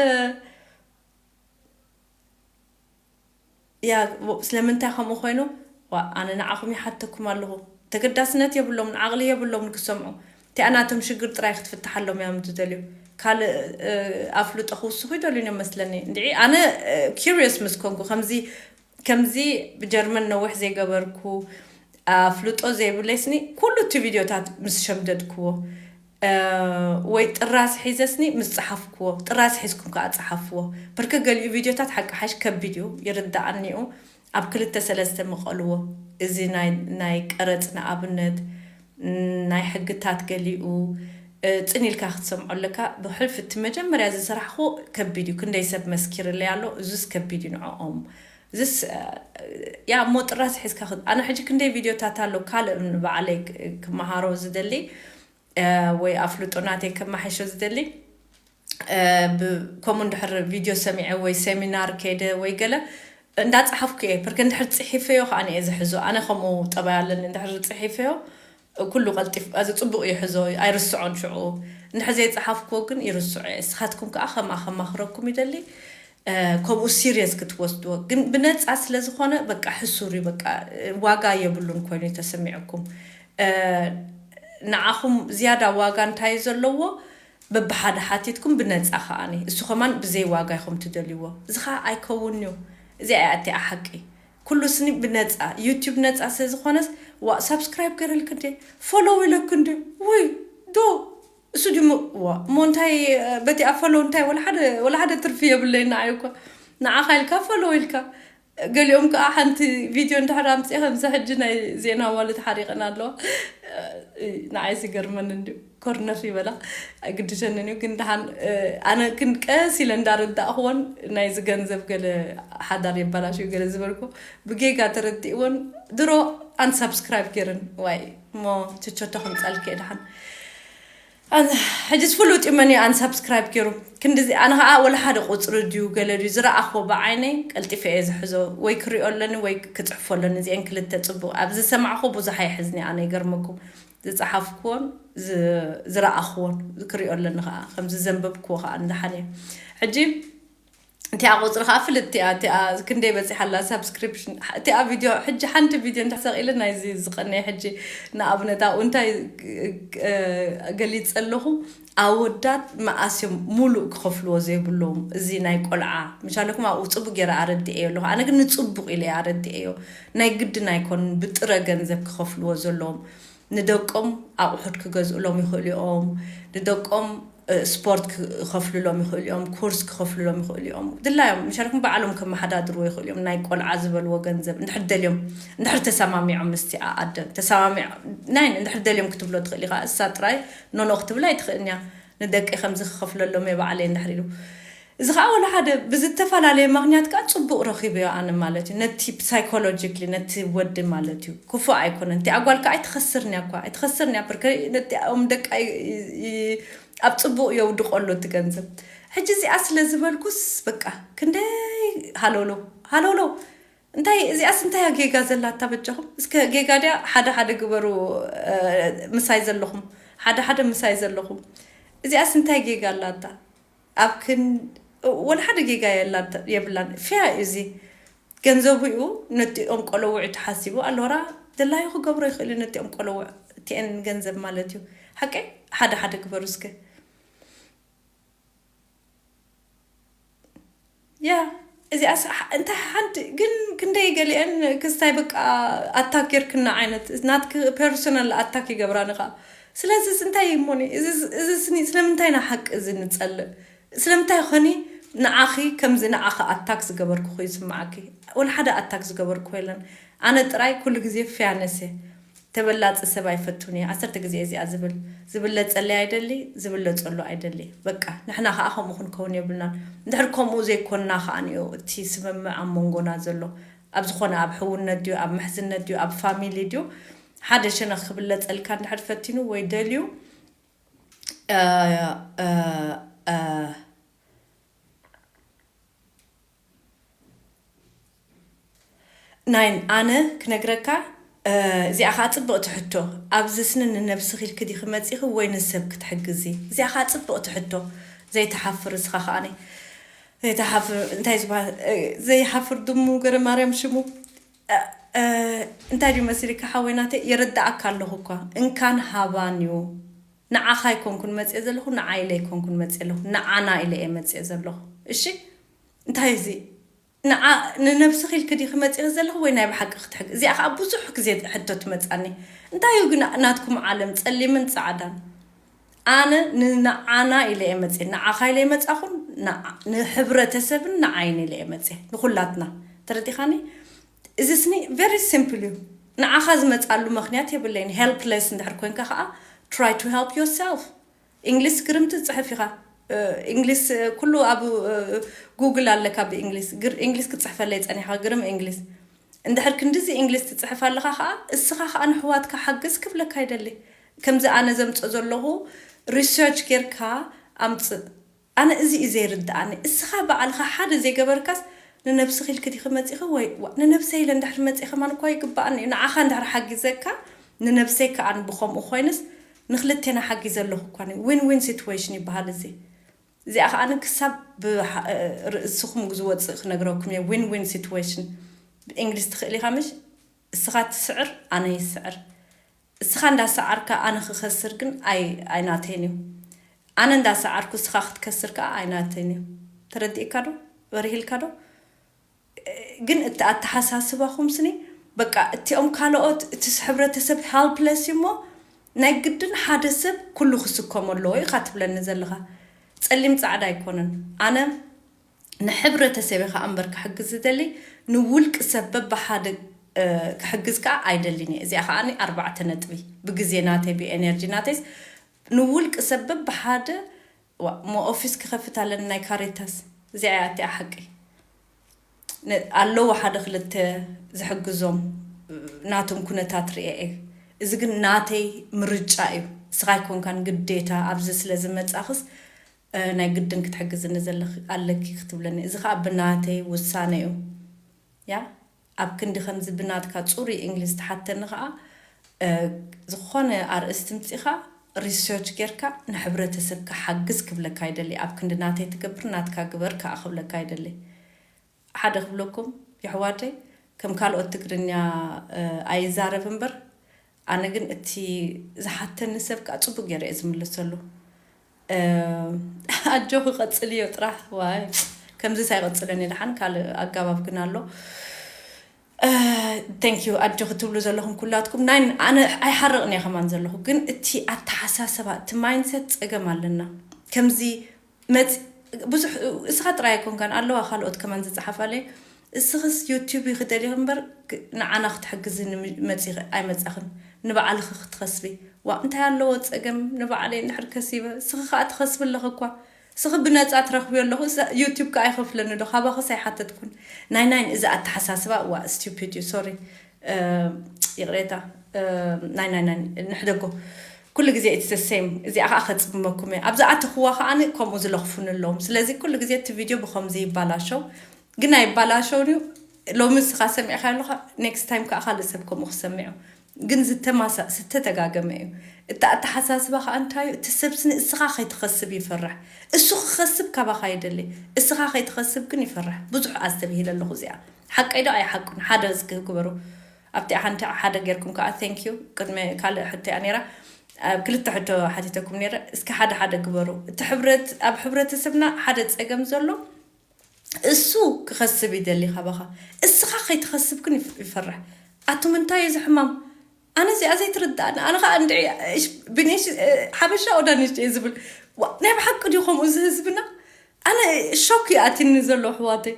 ያ ስለምንታይ ከምኡ ኮይኑ ኣነ ንዓኹም ይሓተኩም ኣለኹ። ተገዳስነት የብሎምን ዓቕሊ የብሎምን ክሰምዑ። እቲኣ ናቶም ሽግር ጥራይ ክትፍትሓሎም እዮም ዝደልዩ። ካልእ ኣፍልጦ ክውስኹ ይደልዩ እዮም መስለኒ። እንድዒ ኣነ ኪሪየስ ምስ ኮንኩ ከምዚ ከምዚ ብጀርመን ነዊሕ ዘይገበርኩ ኣፍልጦ ዘይብለይስኒ ኩሉ እቲ ቪድዮታት ምስ ሸምደድክዎ ወይ ጥራዝ ሒዘስኒ ምስ ጸሓፍክዎ ጥራዝ ሒዝኩም ከኣ ጸሓፍዎ። ብርክ ገሊኡ ቪድዮታት ሓቂ ሓሽ ከቢድ እዩ ይርዳኣኒ እዩ። ኣብ ክልተ ሰለስተ ምቐልዎ እዚ ናይ ናይ ቀረጽ ንኣብነት ናይ ሕግታት ገሊኡ ጽን ኢልካ ክትሰምዖ ኣለካ። ብሕልፊ እቲ መጀመርያ ዝሰራሕኹ ከቢድ እዩ። ክንደይ ሰብ መስኪርለይ ኣሎ። እዙስ ከቢድ እዩ ንዕኦም። እዚስ ያ እሞ ጥራስ ሒዝካ ኣነ ሕጂ ክንደይ ቪድዮታት ኣሎ ካልእ ንባዕለይ ክመሃሮ ዝደሊ ወይ ኣፍልጦ ናተይ ከማሓሾ ዝደሊ ከምኡ እንድሕር ቪድዮ ሰሚዐ ወይ ሴሚናር ከይደ ወይ ገለ እንዳፀሓፍኩ እየ ፕርክ እንድሕር ፅሒፈዮ ከዓ እየ ዝሕዞ ኣነ ከምኡ ጠባይ ኣለኒ እንድሕር ፅሒፈዮ ኩሉ ቀልጢፍ እዚ ፅቡቅ እዩ ሕዞ ኣይርስዖን ሽዑ እንድሕር ዘይፀሓፍክዎ ግን ይርስዖ እየ እስኻትኩም ከዓ ከምኣ ከማኽረኩም ይደሊ ከምኡ ሲሪየስ ክትወስድዎ ግን ብነፃ ስለዝኾነ በቃ ሕሱር እዩ በቃ ዋጋ የብሉን ኮይኑ ተሰሚዕኩም ንዓኹም ዝያዳ ዋጋ እንታይ እዩ ዘለዎ በብሓደ ሓቲትኩም ብነፃ ከዓኒ እሱ ከማን ብዘይ ዋጋ ኢኹም ትደልይዎ። እዚ ከዓ ኣይከውን እዩ። እዚኣ እያ እቲኣ ሓቂ። ኩሉ ስኒ ብነፃ፣ ዩቲዩብ ነፃ ስለ ዝኾነስ፣ ዋ ሳብስክራይብ ገረልክ እንዴ፣ ፎሎው ኢለክ እንዴ፣ ወይ ዶ እሱ ድዩ ሞ-፣ ዋ እሞ እንታይ፣ በቲ ኣብ ፎሎው እንታይ ወላ ሓደ፣ ወላ ሓደ ትርፊ የብለይ። ንዓይ እኮ ንዓኻ ኢልካ ፎሎው ኢልካ። ገሊኦም ከዓ ሓንቲ ቪድዮ እንድሕር ኣምፅኤ ከምዚ ሕጂ ናይ ዜና ማለት ሓሪቕን ኣለዋ። ንዓይ ዝገርመን እንዲ ኮርነፍ ይበላ ኣይግድሸንን እዩ። ግን ደሓን፣ ኣነ ግን ቀስ ኢለ እንዳረዳእኽዎን ናይዚ ገንዘብ ገለ ሓዳር የባላሽዩ ገለ ዝበልኩ ብጌጋ ተረዲእዎን ድሮ ኣንሳብስክራይብ ገይረን። ዋይ እሞ ቸቸቶ ከምፃልክ እየ ደሓን። ኣን-፣ ሕጅስ ፍሉጥ እዩ መን እዩ ኣንሳብስክራይብ ገይሩ። ክንድዚ ኣነ ኸዓ ወላ ሓደ ቁፅሪ ድዩ ገለ ድዩ ዝረኣኽዎ ብዓይነይ ቀልጢፈ እየ ዝሕዞ። ወይ ክሪኦ ኣለኒ ወይ ክፅሕፎ ኣለኒ። እዚአን ክልተ ፅቡቅ። ኣብ ዝሰማዕኹ ብዙሕ ኣይሕዝኒ ኣነ ይገርመኩም። ዝፀሓፍኩዎን ዝ-፣ ዝረኣኽዎን ክሪኦ ኣለኒ ኸዓ። ከምዚ ዘንበብክዎ ኸዓ ንደሓን እየ። ሕጂ እቲኣ ቁፅሪ ከዓ ፍልጥቲ እያ። እቲኣ ክንደይ በፂሓ ኣላ ሳብስክሪፕሽን። እቲኣ ቪድዮ፣ ሕጂ ሓንቲ ቪድዮ እንድሕር ሰቂለ ናይዚ ዝቀነየ ሕጂ ንኣብነት ኣብኡ እንታይ፣ እ፣ ገሊፀ ኣለኹ። ኣወዳት መኣስ እዮም ሙሉእ ክኸፍልዎ ዘይብሎም? እዚ ናይ ቆልዓ ምሻለኩም ኣብኡ ፅቡቅ ገይረ ኣረድኤዮ ኣለኹ። ኣነ ግን ንፅቡቅ ኢለ ኣረድኤዮ። ናይ ግድን ኣይኮኑን ብጥረ ገንዘብ ክኸፍልዎ ዘለዎም። ንደቆም ኣቑሑት ክገዝኡሎም ይኽእሉ እዮም። ንደቆም፣ እ፣ ስፖርት ክኸፍሉሎም ይኽእሉ እዮም፣ ኮርስ ክኸፍሉሎም ይኽእሉ እዮም። ድላዮም ምሻልኩም ባዕሎም ከመሓዳድርዎ ይኽእሉ እዮም። ናይ ቆልዓ ዝበልዎ ገንዘብ እንድሕር ደልዮም፣ እንድሕር ተሰማሚዖም ምስቲ ኣደን ተሰማሚዖም፣ ናይ እንድሕር ደልዮም ክትብሎ ትኽእል ኢኻ። እሳ ጥራይ ኖኖ ክትብል ኣይትኽእልን እያ። ንደቀይ ከምዚ ክኸፍለሎም እየ ባዕለይ እንድሕር ኢሉ። እዚ ኸዓ ወላ ሓደ ብዝተፈላለየ ምኽንያት ከኣ ጽቡቕ ረኺበዮ ኣነ ማለት እዩ። ነቲ ሳይኮሎጂክሊ ነቲ ወዲ ማለት እዩ። ክፉእ ኣይኮነን። እቲኣ ጓል ከኣ ኣይትኸስርን እያ እኳ፣ ኣይትኸስርን እያ። ብርከ-፣ ነቲኦም ደቃ ይ-፣ ይ-፣ ኣብ ጽቡቕ የውድቖ ኣሎ እቲ ገንዘብ። ሕጂ እዚኣ ስለ ዝበልኩስ በቃ ክንደይ ሃለውለው፣ ሃለውለው። እንታይ እዚኣስ እንታይ እያ ጌጋ ዘላታ በጃኹም? እስከ ጌጋ ድያ ሓደ ሓደ ግበሩ፣ እ፣ ምሳይ ዘለኹም። ሓደ ሓደ ምሳይ ዘለኹም። እዚኣስ እንታይ ጌጋ ኣላታ? ኣብ ክን-፣ ወላ ሓደ ጌጋ የላ-፣ የብላን። ፊያ እዩ እዚ። ገንዘቡ እዩ ነቲኦም ቆለውዕ ተሓሲቡ። ኣሎራ ደላዩ ክገብሮ ይኽእል እዩ ነቲኦም ቆለውዕ። እቲአን ገንዘብ ማለት እዩ። ሓቀይ ሓደ ሓደ ግበሩ እስከ። ያ፣ እዚኣስ ሓ-፣ እንታይ ሓንቲ ግን ክንደይ ገሊአን ክስታይ በቃ ኣታክ ጌርክና ዓይነት ናትክ ፐርሶናል ኣታክ ይገብራኒ ኸኣ። ስለዚ እንታይ እሞኒ? እዚ፣ እዚ ስኒ ስለምንታይ ኢና ሓቂ እዚ ንጸልእ? ስለምንታይ ኾኒ ንዓኺ ከምዚ ንዓኺ ኣታክ ዝገበርኩ ይስምዓኪ? ወላ ሓደ ኣታክ ዝገበርኩ የለን። ኣነ ጥራይ ኩሉ ግዜ ፊያነስ እየ። ተበላጺ ሰብ ኣይፈቱን እየ። ዓሰርተ ግዜ እየ እዚኣ ዝብል። ዝብለጸለይ ኣይደሊ፣ ዝብለጸሉ ኣይደሊ። በቃ፣ ንሕና ከኣ ከምኡ ክንከውን የብልናን። እንድሕር ከምኡ ዘይኮንና ከኣ ንዮ እቲ ስምምዕ ኣብ መንጎና ዘሎ። ኣብ ዝኾነ፣ ኣብ ሕውነት ድዩ፣ ኣብ ምሕዝነት ድዩ፣ ኣብ ፋሚሊ ድዩ፣ ሓደ ሸነኽ ክብለጸልካ እንድሕር ፈቲኑ ወይ ደልዩ፣ እ፣ እ፣ እ፣ ናይን ኣነ ክነግረካ፣ እ፣ እዚኣ ኸዓ ጽብቕቲ ሕቶ። ኣብዚ ስኒ ንነብስኺ ኢልኪ ዲኺ መጺኺ ወይ ንሰብ ክትሕግዚ? እዚኣ ኸዓ ጽብቕቲ ሕቶ። ዘይትሓፍር እስኻ ኸዓኒ። ዘይትሓፍር፣ እንታይ ዝበሃል፣ እ፣ ዘይሓፍር ድሙ ገረ ማርያም ሽሙ። እ፣ እ፣ እንታይ ድዩ መሲልካ ሓወይ ናተይ? የረድኣካ ኣለኹ እኳ። እንካን ሃባን እዩ። ንዓኻ ኣይኮንኩን መጽየ ዘለኹ፣ ንዓይ ኢለ ኣይኮንኩን መጽየ ኣለኹ። ንዓና ኢለ እየ መጽየ ዘለኹ። እሺ? እንታይ እዚ? ንዓ-፣ ንነብስኺ ኢልኪ ዲኺ መጺኺ ዘለኺ ወይ ናይ ብሓቂ ክትሕግ-? እዚኣ ኸዓ ብዙሕ ግዜ ሕቶ ትመጻኒ። እንታይ እዩ ግን ናትኩም ዓለም ጸሊምን ጻዕዳን? ኣነ ንዓና ኢለ እየ መጽየ፣ ንዓኻ ኢለ እየ መጻኹን፣ ንዓ-፣ ንሕብረተሰብን ንዓይን ኢለ እየ መጽየ፣ ንኹላትና። ተረዲኻኒ? እዚ ስኒ ቨሪ ሲምፕል እዩ። ንዓኻ ዝመጻሉ ምኽንያት የብለይን። ሄልፕለስ እንድሕር ኮንካ ኸዓ try to help yourself። እንግሊዝ ግርም ትጽሕፍ ኢኻ። እ፣ እንግሊዝ፣ እ፣ ኩሉ ኣብ፣ እ፣ ጉግል ኣለካ ብእንግሊዝ። ግር-፣ እንግሊዝ ክትጽሕፈለይ ጸኒሕካ፣ ግርም እንግሊዝ። እንድሕር ክንድዚ እንግሊዝ ትጽሕፍ ኣለኻ ኸኣ፣ እስኻ ኸኣ ንሕዋትካ ሓግዝ ክብለካ ይደሊ። ከምዚ ኣነ ዘምጽኦ ዘለኹ ሪሰርች ጌርካ ኣምጽእ። ኣነ እዚ እዩ ዘይርድኣኒ። እስኻ ባዕልኻ ሓደ ዘይገበርካስ ንነብስኺ ኢልኪ ዲኺ መጺኺ ወይ፣ ዋ፣ ንነብሰይ ኢለ እንድሕር መጺእ ከማን እኳ ይግብኣኒ እዩ። ንዓኻ እንድሕር ሓጊዘካ፣ ንነብሰይ ከኣ ብኸምኡ ኮይንስ ንክልቴና ሓጊዘ ኣለኹ እኳ። ዊን ዊን ሲትዌሽን ይበሃል እዚ። እዚኣ ከኣ ክሳብ ብሓ-፣ ርእስኹም ዝወጽእ ክነግረኩም እየ። ዊን ዊን ሲትዌሽን። ብእንግሊዝ ትኽእል ኢኻ ምሽ? እስኻ ትስዕር፣ ኣነ ይስዕር። እስኻ እንዳሰዓርካ ኣነ ክኸስር ግን ኣይ-፣ ኣይናተይን እዩ። ኣነ እንዳሰዓርኩ ስኻ ክትከስር ከዓ ኣይናተይን እዩ። ተረዲእካ ዶ? በርሂልካ ዶ? ግን እቲ ኣተሓሳስባኹም ስኒ በቃ እቲኦም ካልኦት እቲ ሕብረተሰብ ሃልፕለስ እዩ እሞ ናይ ግድን ሓደ ሰብ ኩሉ ክስከሞ ኣለዎ ኢኻ ትብለኒ ዘለኻ። ጸሊም ጻዕዳ ኣይኮነን። ኣነ ንሕብረተሰብ ኢኻ እምበር ክሕግዝ ዝደሊ ንውልቂ ሰብ በብሓደ ክሕግዝ ከዓ ኣይደልን እየ። እዚኣ ከዓ ኣርባዕተ ነጥቢ ብግዜ ናተይ ብኤነርጂ ናተይስ ንውልቂ ሰብ በብሓደ እሞ ኦፊስ ክኸፍት ኣለኒ ናይ ካሬታስ እዚኣ እያ እቲኣ ሓቂ ኣለዎ ሓደ ክልተ ዝሕግዞም ናቶም ኩነታት ርኤ እየ። እዚ ግን ናተይ ምርጫ እዩ። እስኻ ኣይኮንካን ግዴታ ኣብዚ ስለ ዝመጻኽስ ናይ ግድን ክትሕግዝኒ ዘለኺ ኣለኪ ክትብለኒ እዚ ከዓ ብናተይ ውሳነ እዩ። ያ ኣብ ክንዲ ከምዚ ብናትካ ፅሩይ እንግሊዝ ትሓተኒ ከዓ ዝኾነ ኣርእስቲ ምፂኻ ሪሰርች ጌርካ ንሕብረተሰብካ ሓግዝ ክብለካ ይደሊ። ኣብ ክንዲ ናተይ ትገብር ናትካ ግበር ከዓ ክብለካ ይደሊ። ሓደ ክብለኩም የሕዋተይ ከም ካልኦት ትግርኛ ኣይዛረብ እምበር ኣነ ግን እቲ ዝሓተኒ ሰብ ከዓ ፅቡቅ ገይረ እየ ዝምልሰሉ። ኣጆኺ ቀፅልዮ ጥራሕ ዋይ ከምዚ ሳይቀፅለኒ ድሓን ካልእ ኣጋባብ ግን ኣሎ። Thank you ኣጆኺ ትብሉ ዘለኹም ኩላትኩም ናይ ኣነ ኣይሓርቕን እየ ከማን ዘለኹ ግን እቲ ኣተሓሳሰባ እቲ ማይንሰት ፀገም ኣለና። ከምዚ መፅ ብዙሕ እስኻ ጥራይ ኣይኮንካን ኣለዋ ካልኦት ከማን ዝፀሓፋለይ እስኽስ ዩቲዩብ ይኽደል እምበር ንዓና ክትሕግዝኒ መፂ ኣይመፃኽን ንባዕልኺ ክትኸስቢ ዋ እንታይ ኣለዎ ፀገም ንባዕለይ እንድሕር ከሲበ እስኺ ከዓ ትኸስቢ ኣለኺ እኳ እስኺ ብነፃ ትረኽብዮ ኣለኹ ዩቲዩብ ከዓ ይኸፍለኒ ዶ ካባኽስ ኣይሓተትኩን ናይ ናይን እዚ ኣተሓሳስባ ዋ ስቱፒድ እዩ ሶሪ ይቕሬታ ናይ ናይ ናይ ንሕደጎ ኩሉ ግዜ it's the same እዚኣ ከዓ ከፅመኩም እየ ኣብዛ ኣተኽዋ ከዓ ከምኡ ዝለኽፉን ኣለዎም ስለዚ ኩሉ ግዜ እቲ ቪድዮ ብከምዚ ይባላሸው ግን ኣይባላሸውን እዩ ሎሚ እስኻ ሰሚዕካ ኣለኻ next time ከዓ ካልእ ሰብ ከምኡ ክሰሚዑ ግን ዝተማሳ ዝተተጋገመ እዩ እቲ ኣተሓሳስባ ከዓ እንታይ እዩ እቲ ሰብ ስኒ እስኻ ከይትኸስብ ይፈርሕ እሱ ክኸስብ ካባኻ ይደሊ እስኻ ከይትኸስብ ግን ይፈርሕ ብዙሕ ኣስተብሂለ ኣለኹ እዚኣ ሓቀይ ዶ ኣይሓቁን ሓደ እስኪ ግበሩ ኣብቲ ሓንቲ ሓደ ጌርኩም ከዓ thank you ቅድሚ ካልእ ሕቶ እያ ነይራ ክልተ ሕቶ ሓቲተኩም ነይረ እስኪ ሓደ ሓደ ግበሩ እቲ ሕብረት ኣብ ሕብረተሰብና ሓደ ፀገም ዘሎ እሱ ክኸስብ ይደሊ ካባኻ እስኻ ከይትኸስብ ግን ይፈርሕ ኣቱም እንታይ እዩ ዝሕማም ኣነ እዚኣ ዘይትርዳእኒ ኣነ ከዓ እንድዒ ብኔሽ ሓበሻ ኦዳኒሽ እየ ዝብል ናይ ብሓቂ ድዩ ከምኡ እዚ ህዝብና ኣነ ሾክ ይኣትኒ ዘሎ ኣሕዋተይ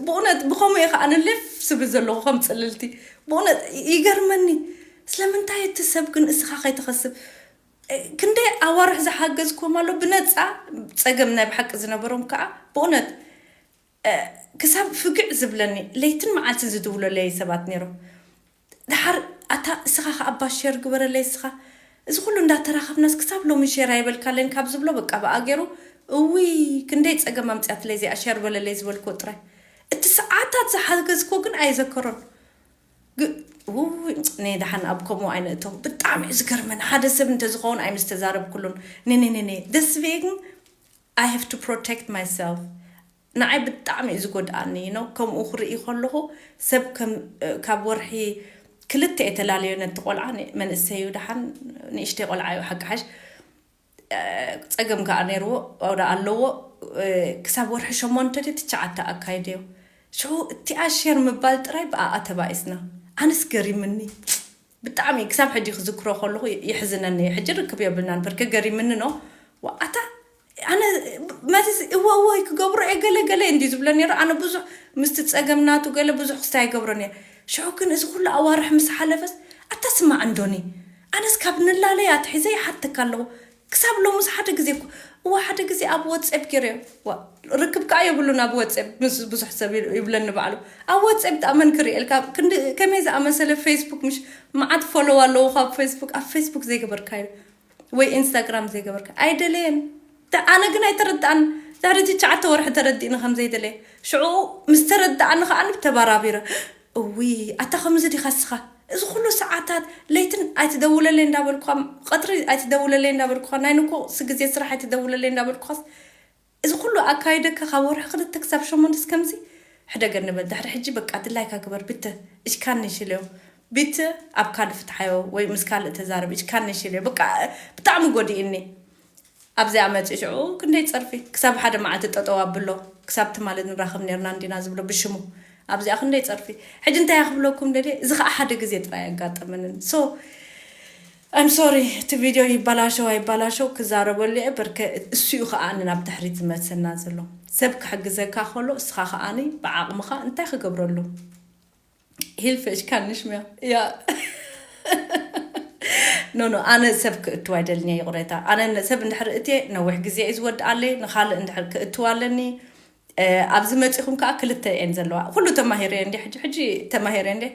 ብእውነት ብኸምኡ እየ ከዓ ንሌፍ ስብል ዘለኹ ከም ፅልልቲ ብእውነት ይገርመኒ ስለምንታይ እቲ ሰብ ግን እስኻ ከይትኸስብ ክንደይ ኣዋርሕ ዝሓገዝኩም ኣሎ ብነፃ ፀገም ናይ ብሓቂ ዝነበሮም ከዓ ብእውነት ክሳብ ፍግዕ ዝብለኒ ለይትን መዓልትን ዝድውለለይ ሰባት ነይሮም ድሓር ኣታ እስኻ ከ ኣባ ሸር ግበረለይ እስኻ እዚ ኩሉ እንዳተራኸብናስ ክሳብ ሎሚ ሸር ኣይበልካለን ካብ ዝብሎ በቃ ብኣ ገይሩ እውይ ክንደይ ፀገም ኣምፅያትለይ እዚኣ ሸር በለለይ ዝበልክዎ ጥራይ እቲ ሰዓታት ዝሓገዝክዎ ግን ኣይዘከሮን ግ- ውይ፣ እኔ ደሓን ኣብ ከምኡ ኣይነእቶም ብጣዕሚ እዩ ዝገርመን ሓደ ሰብ እንተዝኸውን ኣይምስተዛረብኩሉን ኔኔኔኔ deswegen I have to protect myself ንዓይ ብጣዕሚ እዩ ዝጎድኣኒ ነው ከምኡ ክርኢ ከለኹ ሰብ ከም ካብ ወርሒ ክልተ የተላለዮ ነቲ ቆልዓ መንእሰዩ ደሓን ንእሽተይ ቆልዓ እዩ ሓቂ ሓሽ ፀገም ከዓ ነይርዎ ወደ ኣለዎ ክሳብ ወርሒ ሸሞንተ ድዩ ትሽዓተ ኣካይደዮ ሽዑ እቲኣ ሼር ምባል ጥራይ ብኣኣ ተባኢስና ኣነስ ገሪምኒ ብጣዕሚ ክሳብ ሕጂ ክዝክሮ ከለኹ ይሕዝነኒ እዩ ሕጂ ርክብ የብልናን በርከ ገሪምኒ ኖ ኣታ ኣነ መዚ እወ እወ ክገብሮ እየ ገለ ገለ እንዲ ዝብለ ነይሩ ኣነ ብዙሕ ምስቲ ፀገም ናቱ ገለ ብዙሕ ክስታይ ይገብሮ ነይሩ ሽዑ ግን እዚ ኩሉ ኣዋርሕ ምስ ሓለፈስ ኣታ ስማዕ እንዶኒ ኣነስ ካብ ንላለይ ኣትሒዘ ይሓተካ ኣለኹ ክሳብ ሎምስ ሓደ ግዜ እኮ እዋ ሓደ ግዜ ኣብ ወፀብ ገይረዮ ዋ ርክብ ከዓ የብሉን ኣብ ወፀብ ምስ ብዙሕ ሰብ ይብለኒ ባዕሉ ኣብ ወፀብ ጣመን ክርእየልካ ክንዲ ከመይ ዝኣመሰለ ፌስቡክ ምሽ መዓት ፎሎው ኣለዎ ካብ ፌስቡክ ኣብ ፌስቡክ ዘይገበርካዮ ወይ ኢንስታግራም ዘይገበርካ ኣይደለየን ኣነ ግን ኣይተረዳኣን ድሕሪ ትሽዓተ ወርሒ ተረዲእኒ ከም ዘይደለየ ሽዑ ምስ ተረዳኣኒ ከዓ ተባራቢረ እዊ ኣታ ከምዚ ዲኻ ስኻ እዚ ኩሉ ሰዓታት ለይትን ኣይትደውለለይ እንዳበልኳ ቀጥሪ ኣይትደውለለይ እንዳበልኳ ናይ ንኮ ግዜ ስራሕ ኣይትደውለለይ እንዳበልኳስ እዚ ኩሉ ኣካይደካ ካብ ወርሒ ክልተ ክሳብ ሸሞንተስ ከምዚ ሕደገ ንበል ድሕሪ ሕጂ በቃ ድላይካ ግበር ብተ እሽካኒ ሽልዮ ቢት ኣብ ካልእ ፍትሓዮ ወይ ምስ ካልእ ተዛረብ እሽካኒ ሽልዮ በቃ ብጣዕሚ ጎዲእኒ ኣብዚኣ መፂኡ ሽዑ ክንደይ ፀርፊ፣ ክሳብ ሓደ መዓልቲ ጠጠው ኣብሎ፣ ክሳብ ትማሊ ንራኸብ ነርና እንዲና ዝብሎ ብሽሙ። ኣብዚኣ ክንደይ ፀርፊ። ሕጂ እንታይ ክብለኩም ደልየ፣ እዚ ከዓ ሓደ ግዜ ጥራይ ኣጋጠመንን። So I'm sorry፣ እቲ ቪድዮ ይበላሸው ኣይበላሸው ክዛረበሉ እየ። በርከ እሱ እዩ ከዓ ናብ ድሕሪት ዝመልሰና ዘሎ። ሰብ ክሕግዘካ ከሎ እስኻ ከዓኒ ብዓቕምኻ እንታይ ክገብረሉ? Hilfe, ich kann nicht mehr. Ja. No, no, ኣነ ሰብ ክእትው ኣይደልን እየ፣ ይቕሬታ። ኣነ ሰብ እንድሕር እትየ ነዊሕ ግዜ እዩ ዝወድኣለይ፣ ንኻልእ እንድሕር ክእትው ኣለኒ። እ፣ ኣብዚ መፂኹም ከዓ ክልተ እየን ዘለዋ። ኩሉ ተማሂረ እንዲ ሕጂ፣ ሕጂ ተማሂረ እንዲ።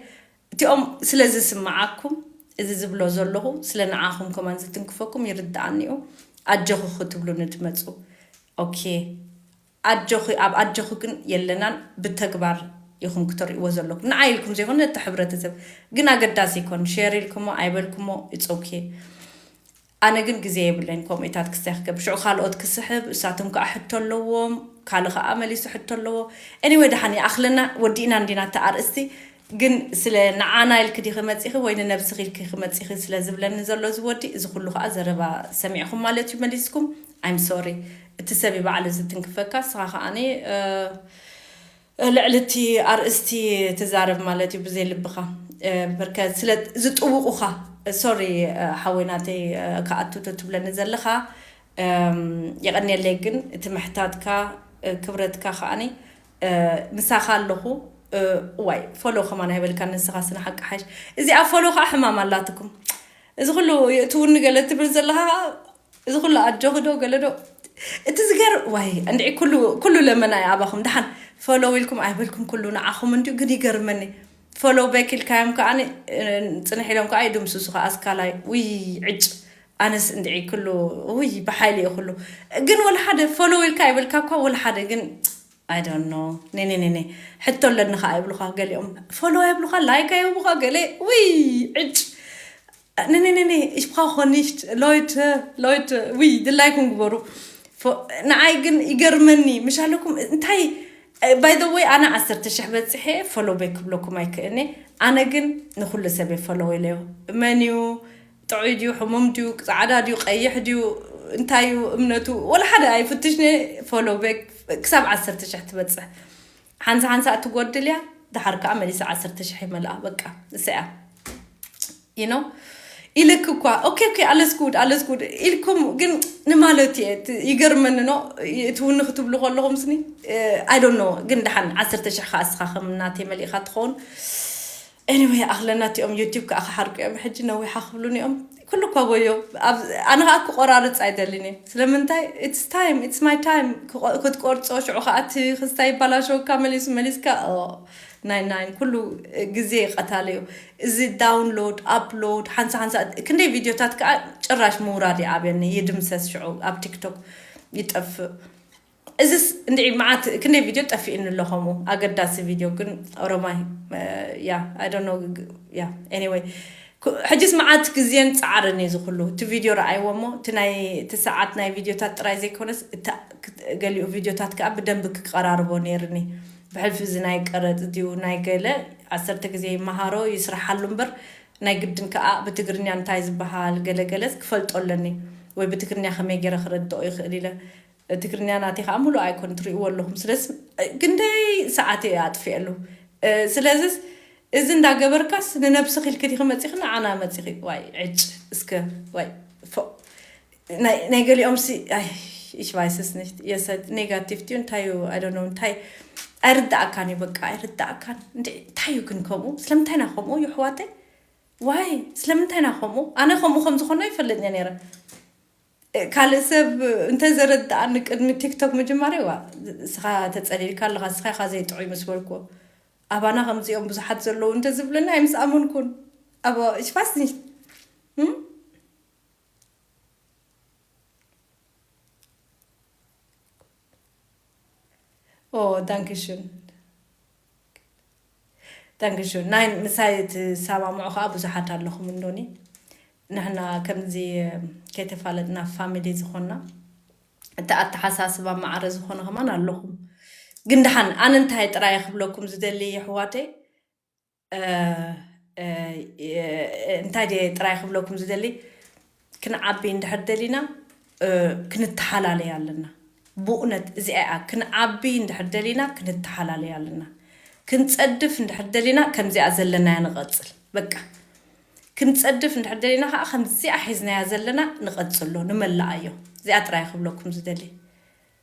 እቲኦም ስለ ዝስምዓኩም፣ እዚ ዝብሎ ዘለኹ ስለ ንዓኹም ከማን ዝትንክፈኩም ይርድኣኒ እዩ። ኣጆኹ ክትብሉኒ ትመፁ። ኦኬ። ኣጆኺ፣ ኣብ ኣጆኺ ግን የለናን፣ ብተግባር ኢኹም ክተርእይዎ ዘለኩም። ንዓይ ኢልኩም ዘይኮነ፣ ነቲ ሕብረተሰብ ግን ኣገዳሲ ይኮን። ሼር ኢልኩሞ ኣይበልኩሞ፣ it's okay። ኣነ ግን ግዜ የብለይን ከምኡታት ክስታይ ክገብር። ሽዑ ካልኦት ክስሕብ፣ እሳቶም ከዓ ሕቶ ኣለዎም፣ ካልእ ከዓ መሊሱ ሕቶ ኣለዎ። Anyway፣ ደሓን ይኣኽለና፣ ወዲእና እንዲና እቲ ኣርእስቲ። ግን ስለ ንዓና ኢልኪ ዲኺ መጺኺ ወይ ንነብስኺ ኢልኪ መጺኺ ስለ ዝብለኒ ዘሎ እዚ ወዲ፣ እዚ ኩሉ ከዓ ዘረባ ሰሚዕኹም ማለት እዩ መሊስኩም። I'm sorry። እቲ ሰብ እዩ ባዕሉ ዝትንክፈካ፣ ንስኻ ከዓኒ፣ እ፣ ልዕሊ እቲ ኣርእስቲ ትዛረብ ማለት እዩ ብዘይ ልብኻ። እ፣ በርከ ስለ ዝጥውቑኻ፣ ሶሪ፣ እ፣ ሓወይ ናተይ፣ እ፣ ክኣቱ ትብለኒ ዘለኻ፣ እም፣ የቐንየለይ። ግን እቲ ምሕታትካ፣ እ፣ ክብረትካ ከዓኒ፣ እ፣ ምሳኻ ኣለኹ። እ፣ እዋይ፣ ፎሎ ከማን ኣይበልካን ንስኻ ስነ ሓቂ ሓይሽ። እዚኣ ፎሎ ከዓ ሕማም ኣላትኩም። እዚ ኩሉ የእትውኒ ገለ ትብል ዘለኻ ከዓ፣ እዚ ኩሉ ኣጆኺ ዶ ገለ ዶ? እቲ ዝገር-፣ ዋይ፣ እንድዒ ኩሉ፣ ኩሉ ለመና እዩ ኣባኹም። ደሓን ፎሎ ኢልኩም ኣይበልኩም፣ ኩሉ ንዓኹም እንድዩ። ግን ይገርመኒ። ፎሎ ቤክ ኢልካዮም ከዓኒ፣ እ፣ ጽንሕ ኢሎም ከዓ ይድምስሱኻ ኣስካላይ። ውይ፣ ዕጭ። ኣነስ እንድዒ ኩሉ፣ ውይ፣ ብሓይሊ እዩ ኩሉ። ግን ወላ ሓደ ፎሎ ኢልካ ኣይበልካ እኳ፣ ወላ ሓደ ግን፣ I don't know። ኔ፣ ኔ፣ ኔ፣ ኔ። ሕቶ ኣለኒ ከዓ ይብሉኻ ገሊኦም። ፎሎ የብሉኻ፣ ላይክ ኣይህቡኻ ገለ። ውይ፣ ዕጭ። ኔ፣ ኔ፣ ኔ፣ ኔ። Ich brauche nicht Leute, Leute. ውይ፣ ድላይኩም ግበሩ። ፎ-፣ ንዓይ ግን ይገርመኒ። ምሽ ኣለኩም እንታይ፣ by the way፣ ኣነ ዓሰርተ ሽሕ በፂሐ ፎሎ ቤክ ክብለኩም ኣይክእልኒ። ኣነ ግን ንኩሉ ሰብ እየ ፎሎ ኢለዮ። መን እዩ? ጥዑይ ድዩ? ሕሙም ድዩ? ፃዕዳ ድዩ? ቀይሕ ድዩ? እንታይ እዩ እምነቱ? ወላ ሓደ ኣይፍትሽን እየ። ፎሎ ቤክ ክሳብ ዓሰርተ ሽሕ ትበፅሕ። ሓንሳ ሓንሳ እትጎድል እያ። ደሓር ከዓ መሊሳ ዓሰርተ ሽሕ ይመልኣ። በቃ፣ እሰያ። You know? ኢልክ እኳ፣ ኦኬ፣ ኦኬ፣ ኣለስ ጉድ፣ ኣለስ ጉድ ኢልኩም፣ ግን ንማለት እየ፣ እቲ ይገርመኒ ኖ፣ እቲ እውን ክትብሉ ከለኹም ስኒ፣ እ፣ I don't know፣ ግን ደሓን ዓሰርተ ሽሕ ከዓ እስኻ ከም እናተይ መሊእኻ ትኸውን። Anyway፣ ኣኽለና እቲኦም ዩቲዩብ ከዓ ክሓርቁ እዮም፣ ሕጂ ነዊሓ ክብሉኒ እዮም። ኩሉ እኳ ጎዮ፣ ኣብ-፣ ኣነ ከዓ ክቆራርፅ ኣይደልን እየ። ስለምንታይ? It's time, it's my time። ክቆ-፣ ክትቆርፆ፣ ሽዑ ከዓ እቲ ክስታይ ይባላሸወካ፣ መሊሱ፣ መሊስካ፣ ኦ፣ ናይ ናይን ኩሉ ግዜ ቀታሊ እዩ። እዚ ዳውንሎድ፣ ኣፕሎድ፣ ሓንሳ ሓንሳ ክንደይ ቪድዮታት ከዓ ጭራሽ ምውራድ ይኣብየኒ፣ ይድምሰስ፣ ሽዑ ኣብ ቲክቶክ ይጠፍእ። እዚስ እንድዒ መዓት ክንደይ ቪድዮ ጠፊእኒ ኣሎ፣ ከምኡ ኣገዳሲ ቪድዮ ግን ኦሮማይ፣ እ፣ ያ፣ I don't know፣ ግ-፣ ያ፣ anyway፣ ኩ-፣ ሕጅስ መዓት ግዜን ጻዕርን እዩ እዚ ኩሉ። እቲ ቪድዮ ረኣይዎ እሞ፣ እቲ ናይ፣ እቲ ሰዓት ናይ ቪድዮታት ጥራይ ዘይኮነስ፣ እታ፣ ክት-፣ ገሊኡ ቪድዮታት ከኣ ብደንቢ ክቀራርቦ ነይርኒ። ብሕልፊ እዚ ናይ ቀረጽ ድዩ ናይ ገለ፣ ዓሰርተ ግዜ ይመሃሮ፣ ይስርሓሉ እምበር፣ ናይ ግድን ከኣ ብትግርኛ እንታይ ዝበሃል ገለ ገለስ ክፈልጦ ኣለኒ። ወይ ብትግርኛ ከመይ ገይረ ክረድኦ ይኽእል ኢለ። ትግርኛ ናተይ ከኣ ምሉእ ኣይኮን ትርእይዎ ኣለኹም። ስለስ ክንደይ ሰዓት እየ ኣጥፊኤሉ። እ፣ ስለዝስ እዚ እንዳገበርካስ ንነብስኺ ኢልኪ ዲኺ መጺኺ ንዓና መጺኺ? ዋይ፣ ዕጭ፣ እስከ፣ ዋይ፣ ፎእ። ናይ፣ ናይ ገሊኦም ሲ፣ ኣይ፣ ich weiß es nicht። የሰ-፣ ኔጋቲቭ ድዩ እንታይ እዩ? I don't know፣ እንታይ፣ ኣይርድኣካን እዩ፣ በቃ፣ ኣይርድኣካን። እንዴ፣ እንታይ እዩ ግን ከምኡ? ስለምንታይ ኢና ከምኡ፣ የሕዋተይ? ዋይ፣ ስለምንታይ ኢና ከምኡ? ኣነ ከምኡ ከም ዝኾነ ኣይፈልጥን እየ ነይረ። እ፣ ካልእ ሰብ እንተዘረድኣኒ ቅድሚ ቲክቶክ ምጅማረይ፣ ዋ፣ እስኻ ተጸሊልካ ኣለኻ፣ እስኻ ኢኻ ዘይጥዑይ ምስ በልኩዎ። ኣባና ከምዚኦም ብዙሓት ዘለዉ እንተዝብለኒ ኣይምስኣመንኩን። Aber ich weiß nicht። እም? ኦ፣ ዳንክሽን። ዳንክሽን። ናይ ምሳይ ትሰማምዑ ከኣ ብዙሓት ኣለኹም እንዶኒ። ንሕና ከምዚ ከይተፋለጥና ፋሚሊ ዝኾንና፣ እቲ ኣተሓሳስባ ማዕረ ዝኾነ ከማን ኣለኹም። ግን ደሓን ኣነ እንታይ ጥራይ ክብለኩም ዝደሊ የሕዋተይ፣ እ፣ እ፣ እ፣ እንታይ ድየ ጥራይ ክብለኩም ዝደሊ፣ ክንዓቢ እንድሕር ደሊና፣ ክንተሓላለይ ኣለና። ብእውነት እዚኣ እያ ክንዓቢ እንድሕር ደሊና ክንተሓላለይ ኣለና። ክንጸድፍ እንድሕር ደሊና ከምዚኣ ዘለናያ ንቐጽል። በቃ ክንጸድፍ እንድሕር ደሊና ከዓ ከምዚኣ ሒዝናያ ዘለና ንቐጽሎ፣ ንመላኣዮ። እዚኣ ጥራይ ክብለኩም ዝደሊ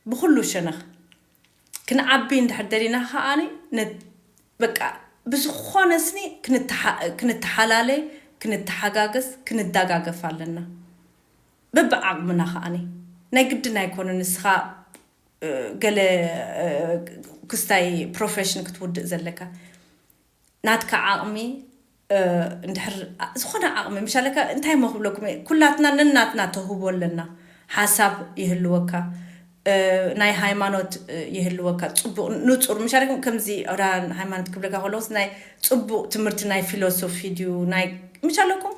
ብኩሉ ሸነኽ። ክንዓቢ እንድሕር ደሊና ከዓኒ ነ- በቃ ብዝኾነ ስኒ ክንተሓ- ክንተሓላለይ፣ ክንተሓጋገዝ፣ ክንደጋገፍ ኣለና። በብዓቕምና ከዓኒ ናይ ግድን ኣይኮነ ንስኻ እ፣ ገለ እ፣ ክስታይ ፕሮፌሽን ክትውድእ ዘለካ ናትካ ዓቕሚ እ፣ እንድሕር ዝኾነ ዓቕሚ ምሻለካ እንታይ ሞ ክብለኩም እየ፣ ኩላትና ነናትና ተህቦ ኣለና። ሓሳብ ይህልወካ፣ እ፣ ናይ ሃይማኖት እ፣ ይህልወካ፣ ጽቡቕ ንጹር ምሻለኩም። ከምዚ ዕዳ ሃይማኖት ክብለካ ከለኩስ ናይ ጽቡቕ ትምህርቲ ናይ ፊሎሶፊ ድዩ ናይ ምሻለኩም፣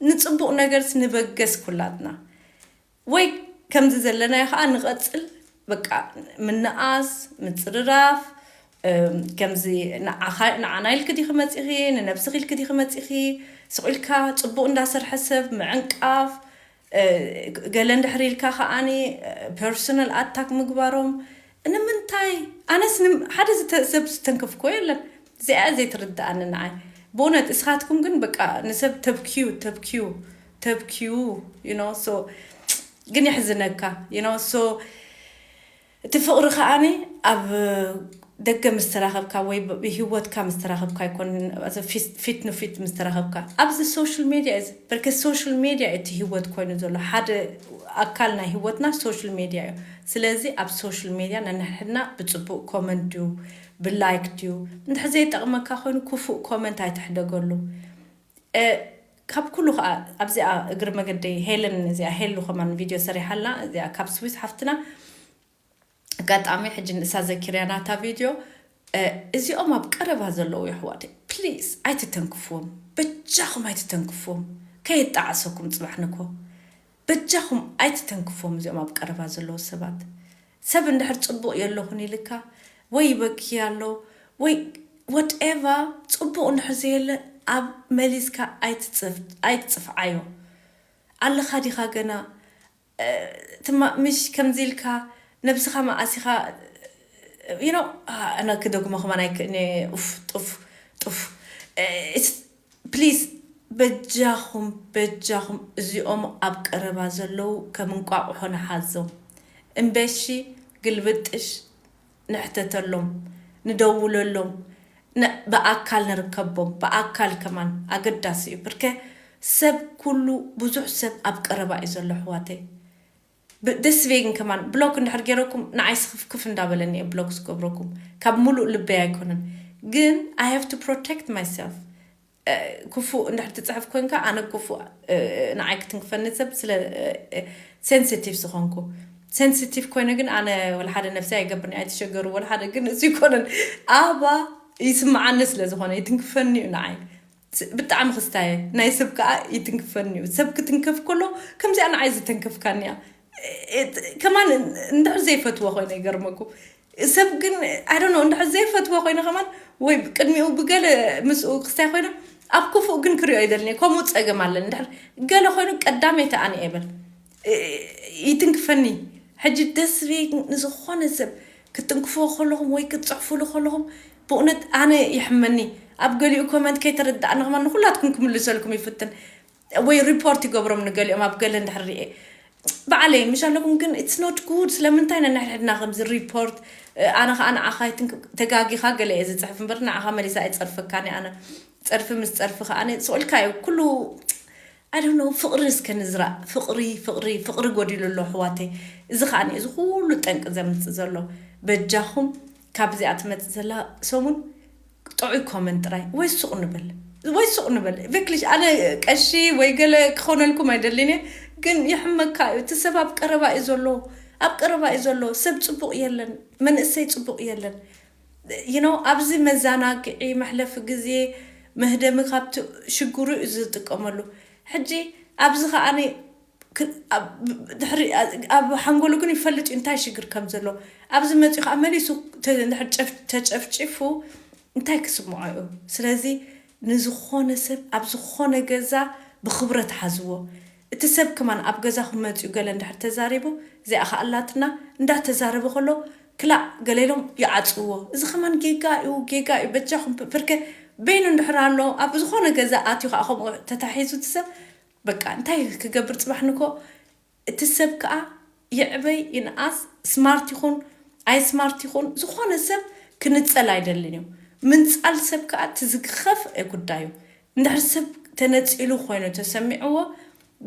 ንጽቡቕ ነገርስ ንበገስ ኩላትና። ወይ ከምዚ ዘለናዮ ከዓ ንቐጽል። በቃ ምንኣስ፣ ምጽርራፍ፣ እም፣ ከምዚ ንዓኻ- ንዓና ኢልኪ ዲኺ መጺኺ፣ ንነብስኺ ኢልኪ ዲኺ መጺኺ፣ ስቕ ኢልካ ጽቡቕ እንዳሰርሐ ሰብ ምዕንቃፍ፣ እ፣ ገለ እንድሕር ኢልካ ከዓኒ ፐርሶናል ኣታክ ምግባሮም ንምንታይ? ኣነስ ንም- ሓደ ዝተ- ሰብ ዝተንከፍኮ የለን። እዚኣ ዘይትርድኣኒ ንዓይ ብእውነት። እስኻትኩም ግን በቃ ንሰብ ተብክዩ ተብክዩ ተብክዩ you know so ግን የሕዝነካ you know so እቲ ፍቕሪ ከዓኒ ኣብ ደገ ምስ ተራኸብካ ወይ ብ- ብህይወትካ ምስ ተራኸብካ ኣይኮን፣ ፊት ንፊት ምስ ተራኸብካ ኣብዚ ሶሻል ሜድያ እዩ። በርከ ሶሻል ሜድያ እቲ ህይወት ኮይኑ ዘሎ ሓደ ኣካል ናይ ህይወትና ሶሻል ሜድያ እዩ። ስለዚ ኣብ ሶሻል ሜድያ ነንሕድና ብፅቡቅ ኮመንት ድዩ ብላይክ ድዩ እንድሕ ዘይጠቕመካ ኮይኑ ክፉእ ኮመንት ኣይትሕደገሉ። እ፣ ካብ ኩሉ ከዓ ኣብዚኣ እግሪ መገደይ ሄለን እዚኣ ሄሉ ከማን ቪድዮ ሰሪሓልና እዚኣ ካብ ስዊስ ሓፍትና ኣጋጣሚ ሕጂ ንእሳ ዘኪርያ ናታ ቪድዮ። እ፣ እዚኦም ኣብ ቀረባ ዘለዉ የሕዋተይ ፕሊዝ ኣይትተንክፍዎም። በጃኹም ኣይትተንክፍዎም። ከየጣዓሰኩም ፅባሕ ንኮ በጃኹም ኣይትተንክፍዎም። እዚኦም ኣብ ቀረባ ዘለዉ ሰባት ሰብ እንድሕር ፅቡቕ የለኹን ኢልካ ወይ ይበኪ ኣሎ ወይ ወትኤቫ ፅቡቕ እንድሕር ዘየለ ኣብ መሊስካ ኣይትፅፍ- ኣይትፅፍዓዮ። ኣለኻ ዲኻ ገና ትማ ምሽ ከምዚ ኢልካ ነብስኻ መኣሲኻ you know ኣነ ክደግሞ ከማን ኣይክእኔ። ኡፍ ጡፍ ጡፍ ፕሊዝ በጃኹም በጃኹም እዚኦም ኣብ ቀረባ ዘለዉ ከም እንቋቑሖ ንሓዞም እምበሺ ግልብጥሽ ንሕተተሎም ንደውለሎም ብኣካል ንርከቦም ብኣካል ከማን ኣገዳሲ እዩ ብርከ ሰብ ኩሉ ብዙሕ ሰብ ኣብ ቀረባ እዩ ዘሎ ኣሕዋተይ። ደስቬግን ከማን ብሎክ እንድሕር ገይረኩም ንዓይ ስኽፍክፍ እንዳበለኒ እየ ብሎክ ዝገብረኩም ካብ ሙሉእ ልበይ ኣይኮነን ግን I have to protect myself። ክፉእ እንድሕር ትፅሕፍ ኮንካ ኣነ ክፉእ ንዓይ ክትንክፈኒ ሰብ ስለ ሴንሲቲቭ ዝኾንኩ ሴንሲቲቭ ኮይነ ግን ኣነ ወላ ሓደ ነብሰይ ኣይገብርን ኣይትሸገሩ ወላ ሓደ ግን እሱ ይኮነን ኣባ ይስምዓኒ ስለ ዝኾነ ይትንክፈኒ እዩ ንዓይ። ብጣዕሚ ክስታየ ናይ ሰብ ከዓ ይትንክፈኒ እዩ ሰብ ክትንከፍ ከሎ ከምዚኣ ንዓይ ዝተንከፍካኒያ ከማን እንድሕር ዘይፈትዎ ኮይነ ይገርመኩም ሰብ ግን ኣይ ዶንት ኖ እንድሕር ዘይፈትዎ ኮይነ ከማን ወይ ቅድሚኡ ብገለ ምስኡ ክስታይ ኮይነ ኣብ ክፉእ ግን ክሪኦ ይደልኒ ከምኡ ፀገም ኣለኒ እንድሕር ገለ ኮይኑ ቀዳመይቲ ኣነ እየ በል ይትንክፈኒ ሕጂ ደስ ዝብል ንዝኾነ ሰብ ክትንክፍዎ ከለኹም ወይ ክትፅሕፉሉ ከለኹም ብእውነት ኣነ ይሕመኒ ኣብ ገሊኡ ኮመንት ከይተረዳእኒ ከማን ንኩላትኩም ክምልሰልኩም ይፍትን ወይ ሪፖርት ይገብሮም ንገሊኦም ኣብ ገለ እንድሕር ርኤ ባዕለይ ምሽ ኣለኩም ግን it's not good ስለምንታይ ነንሕድሕድና ከምዚ ሪፖርት ኣነ ከዓ ንዓኻ ተጋጊኻ ገለ እየ ዝፅሕፍ እምበር ንዓኻ መሊሳ ኣይፀርፈካኒ ኣነ ፀርፊ ምስ ፀርፊ ከዓ ስቁልካ እዩ ኩሉ ኣደኖ ፍቅሪ እስከ ንዝራእ ፍቅሪ ፍቅሪ ፍቅሪ ጎዲሉ ኣሎ ኣሕዋተይ እዚ ከዓ እዚ ኩሉ ጠንቂ ዘምፅእ ዘሎ በጃኹም ካብዚኣ ትመፅእ ዘላ ሰሙን ጥዑይ ኮመንት ጥራይ ወይ ሱቕ ንበል ወይ ሱቕ ንበል ቪክሊሽ ኣነ ቀሺ ወይ ገለ ክኾነልኩም ኣይደልን እየ ግን ይሕመካ እዩ እቲ ሰብ ኣብ ቀረባ እዩ ዘሎ ኣብ ቀረባ እዩ ዘሎ ሰብ ፅቡቕ የለን መንእሰይ ፅቡቕ የለን you know ኣብዚ መዘናግዒ መሕለፊ ግዜ መህደሚ ካብቲ ሽግሩ እዩ ዝጥቀመሉ ሕጂ ኣብዚ ከዓኒ ድሕሪ ኣብ ሓንጎሉ ግን ይፈልጥ እዩ እንታይ ሽግር ከም ዘሎ ኣብዚ መፂኡ ከዓ መሊሱ ተጨፍጭፉ እንታይ ክስምዖ እዩ ስለዚ ንዝኾነ ሰብ ኣብ ዝኾነ ገዛ ብክብረት ሓዝዎ እቲ ሰብ ከማን ኣብ ገዛኹም መፂኡ ገለ እንድሕር ተዛሪቡ፣ እዚኣ ኸኣ ኣላትና እንዳተዛረበ ከሎ ክላእ ገለ ኢሎም ይዓፅዎ። እዚ ከማን ጌጋ እዩ፣ ጌጋ እዩ፣ በጃኹም ብ-፣ ብርከ በይኑ እንድሕር ኣሎ ኣብ ዝኾነ ገዛ ኣትዩ ኸዓ ከምኡ ተታሒዙ እቲ ሰብ በቃ እንታይ ክገብር? ፅባሕ ንኮ እቲ ሰብ ከኣ ይዕበይ ይንኣስ፣ ስማርት ይኹን ኣይ ስማርት ይኹን ዝኾነ ሰብ ክንፀል ኣይደልን እዩ። ምንፃል ሰብ ከኣ እቲ ዝኸፍአ ጉዳይ እዩ። እንድሕር ሰብ ተነፂሉ ኮይኑ ተሰሚዕዎ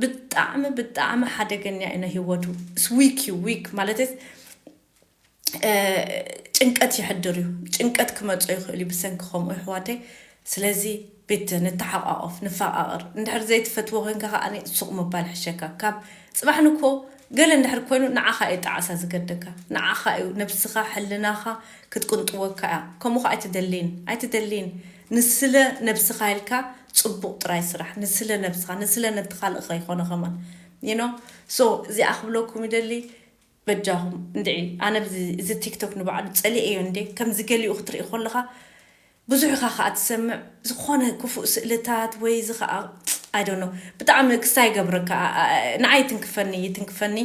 ብጣዕሚ ብጣዕሚ ሓደገኛ እዩ ንህይወቱ። ዊክ እዩ፣ ዊክ ማለት እ፣ ጭንቀት ይሕድር እዩ። ጭንቀት ክመጾ ይኽእል እዩ ብሰንኪ ከምኡ ኣሕዋተይ። ስለዚ ቤት ንተሓቋቆፍ፣ ንፈቓቐር። እንድሕር ዘይትፈትዎ ኮንካ ከኣ ሱቕ ምባል ይሕሸካ። ካብ ጽባሕ ንኮ ገለ እንድሕር ኮይኑ ንዓኻ እዩ ጣዕሳ ዝገደካ። ንዓኻ እዩ ነብስኻ፣ ሕልናኻ ክትቅንጥወካ እያ። ከምኡ ከኣ ኣይትደልይን፣ ኣይትደልይን። ንስለ ነብስኻ ኢልካ ጽቡቕ ጥራይ ስራሕ። ንስለ ነብስኻ፣ ንስለ ነቲ ካልእ ከይኮነ ከማን። You know? So እዚኣ ክብለኩም ይደሊ። በጃኹም እንድዒ ኣነ ብዚ-፣ እዚ ቲክቶክ ንባዕሉ ጸሊኤዮ እንዴ ከምዚ ገሊኡ ክትርኢ ከለኻ ብዙሕ ኢኻ ከኣ ትሰምዕ። ዝኾነ ክፉእ ስእልታት ወይ እዚ ከኣ I don't know ብጣዕሚ ክሳይ ይገብረካ። ኣ-፣ ኣ-፣ ንዓይ ይትንክፈኒ፣ ይትንክፈኒ።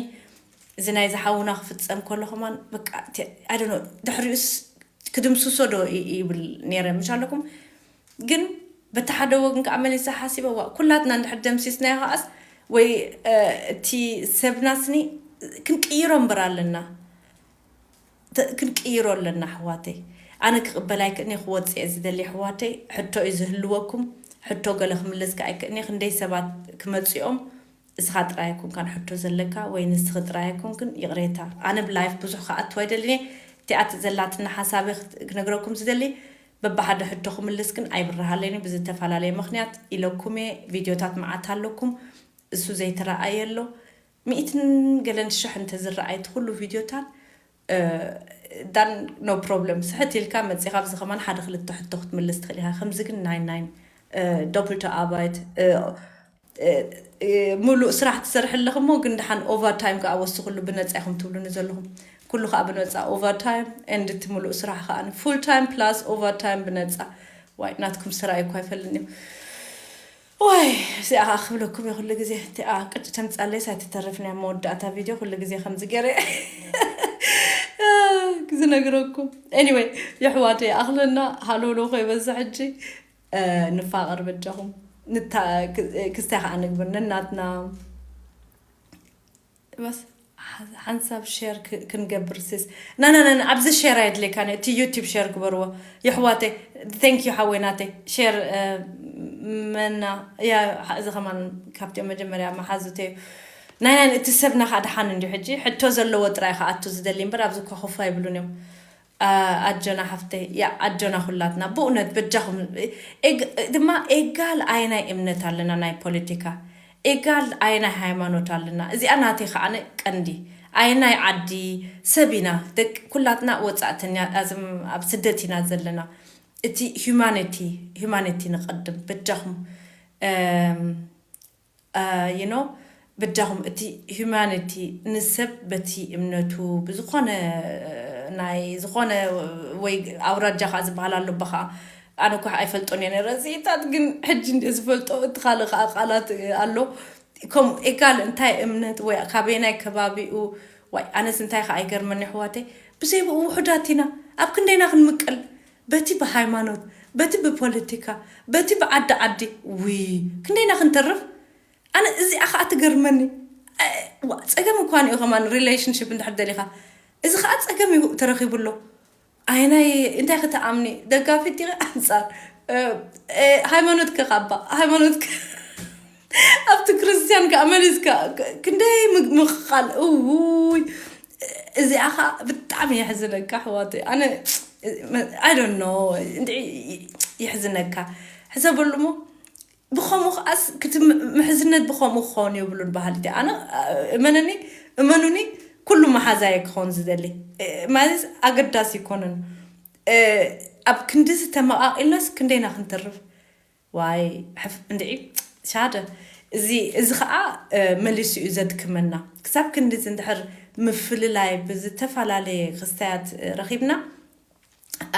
እዚ ናይ ዝሓውና ክፍጸም ከሎ ከማን በቃ እቲ I don't know ድሕሪኡስ ክድምስሶ ዶ ይ-፣ ይብል ነይረ ምሽ ኣለኩም። ግን በቲ ሓደ ወገን ከኣ መሊሰ ሓሲበ፣ ዋ፣ ኩላትና እንድሕር ደምሲስናዮ ከኣስ ወይ፣ እ፣ እቲ ሰብናስኒ ክንቅይሮ እምበር ኣለና። ተ-፣ ክንቅይሮ ኣለና ኣሕዋተይ። ኣነ ክቕበል ኣይክእልኒ፣ ክወፅእ እየ ዝደሊ ኣሕዋተይ። ሕቶ እዩ ዝህልወኩም። ሕቶ ገለ ክምልስ ከኣ ኣይክእልኒ። ክንደይ ሰባት ክመፅኦም እስኻ ጥራይ ኣይኮንካን ሕቶ ዘለካ ወይ ንስኺ ጥራይ ኣይኮንክን። ይቕሬታ። ኣነ ብላይፍ ብዙሕ ክኣቱ ኣይደልን እየ። እቲኣ ዘላትና ሓሳበይ ክት-፣ ክነግረኩም ዝደሊ በብሓደ ሕቶ ክምልስ ግን ኣይብርሃለይን እዩ። ብዝተፈላለየ ምኽንያት ኢለኩም እየ። ቪድዮታት መዓት ኣለኩም። እሱ ዘይተረኣየ ኣሎ። ሚእትን ገለን ሽሕ እንተዝረኣይ እቲ ኩሉ ቪድዮታት፣ እ፣ ዳን ኖ ፕሮብለም። ስሕት ኢልካ መጺኻ ኣብዚ ከማን ሓደ ክልተ ሕቶ ክትምልስ ትኽእል ኢኻ። ከምዚ ግን ናይ ናይ፣ እ፣ ዶፕልተ ኣባይት፣ እ፣ እ፣ እ፣ ሙሉእ ስራሕ ትሰርሒ ኣለኹ እሞ ግን ደሓን ኦቨር ታይም ከኣ ወስኹሉ ብነጻ ኢኹም ትብሉኒ ዘለኹም። ኩሉ ከኣ ብነጻ ኦቨር ታይም ኤንድ እቲ ሙሉእ ስራሕ ከኣ ፉል ታይም ፕላስ ኦቨር ታይም ብነጻ። ዋይ ናትኩም ስራሕ እኮ ኣይፈልጥን እዩ። ዋይ እዚኣ ከኣ ክብለኩም እየ ኩሉ ግዜ። እቲኣ ቅጭ ተምጻለይ ሳይትተርፍ ናይ መወዳእታ ቪድዮ ኩሉ ግዜ ከምዚ ገይረ ዝነግረኩም። ኤኒወይ የሕዋተይ ኣኽለና ሃለውለው ከይበዝሕ ሕጂ፣ እ፣ ንፋቐር በጃኹም። ንታ-፣ ክ-፣ ክስታይ ከኣ ንግብር ነናትና። በስ ሓ-፣ ሓንሳብ ሼር ክ-፣ ክንገብር sis። ናናናና ኣብዚ ሼር ኣየድልየካን እዩ። እቲ ዩቲብ ሼር ግበርዎ የሕዋተይ። Thank you ሓወይ ናተይ። ሼር፣ እ፣ መና፣ ያ፣ ሓ-፣ እዚ ከማን ካብቲኦም መጀመርያ መሓዙተይ እዩ። ናይ፣ ናይ፣ እቲ ሰብና ከኣ ደሓን እንድዩ ሕጂ። ሕቶ ዘለዎ ጥራይ ክኣቱ ዝደሊ እምበር ኣብዚ እኳ ኮፍ ኣይብሉን እዮም። ኣ-፣ ኣጆና ሓፍተይ፣ ያ፣ ኣጆና ኩላትና። ብእውነት በጃኹም፣ ኤግ-፣ ድማ ኤጋል ኣየናይ እምነት ኣለና ናይ ፖለቲካ፣ ኤጋል ኣየናይ ሃይማኖት ኣለና። እዚኣ ናተይ ከዓነ ቀንዲ። ኣየናይ ዓዲ ሰብ ኢና፣ ደቂ ኩላትና ወጻእተኛ፣ ኣዝም ኣብ ስደት ኢና ዘለና። እቲ ሂዩማኒቲ፣ ሂዩማኒቲ ንቐድም፣ በጃኹም። እም፣ እ፣ you know፣ በጃኹም እቲ ሂዩማኒቲ ንሰብ በቲ እምነቱ ብዝኾነ ናይ ዝኾነ ወይ ኣውራጃ ኸዓ ዝበሃል ኣሎ እባ ኸዓ ኣነ እኳ ኣይፈልጦን እየ ነይረ እዚታት ግን ሕጂ እንደ ዝፈልጦ እቲ ካልእ ኸዓ ቃላት ኣሎ ከምኡ ኤጋል እንታይ እምነት ወይ ካበየናይ ከባቢኡ ዋይ ኣነስ እንታይ ኸዓ ይገርመኒ ኣሕዋተይ ብዘይ ብኡ ውሑዳት ኢና ኣብ ክንደይና ክንምቅል በቲ ብሃይማኖት በቲ ብፖለቲካ በቲ ብዓዲ ዓዲ ውይ ክንደይና ክንተርፍ ኣነ እዚኣ ከዓ ትገርመኒ። እ፣ ዋ፣ ፀገም እኳ ንዩ ከማን ሪሌሽንሽፕ እንድሕር ደሊኻ እዚ ከዓ ፀገም እዩ ተረኺቡ ኣሎ። ኣይ ናይ እንታይ ክትኣምኒ ደጋፊት ዲኺ ኣንፃር እ፣ እ፣ ሃይማኖትከ ካባ ሃይማኖትከ ኣብቲ ክርስትያን ከዓ መሊስካ ክ-፣ ክንደይ ምግ-፣ ምቕቓል እውይ እዚኣ ከዓ ብጣዕሚ የሕዝነካ ኣሕዋተይ ኣነ I don't know እንድዒ የሕዝነካ ሕሰበሉ እሞ ብኸምኡ ከዓስ፣ እቲ ም-፣ ምሕዝነት ብኸምኡ ክኸውን የብሉን በሃሊት እየ። ኣነ፣ እ-፣ እመነኒ፣ እመኑኒ፣ ኩሉ መሓዛየ ክኸውን ዝደሊ። እ፣ ማለት ኣገዳሲ ኣይኮነን። እ፣ ኣብ ክንድዚ ተመቓቒልናስ ክንደይና ክንተርፍ? ዋይ፣ ሕፍ-፣ እንድዒ፣ ሻደ። እዚ፣ እዚ ኸዓ፣ እ፣ መሊሱ እዩ ዘድክመና። ክሳብ ክንድዚ እንድሕር ምፍልላይ ብዝተፈላለየ ክስታያት፣ እ፣ ረኺብና፣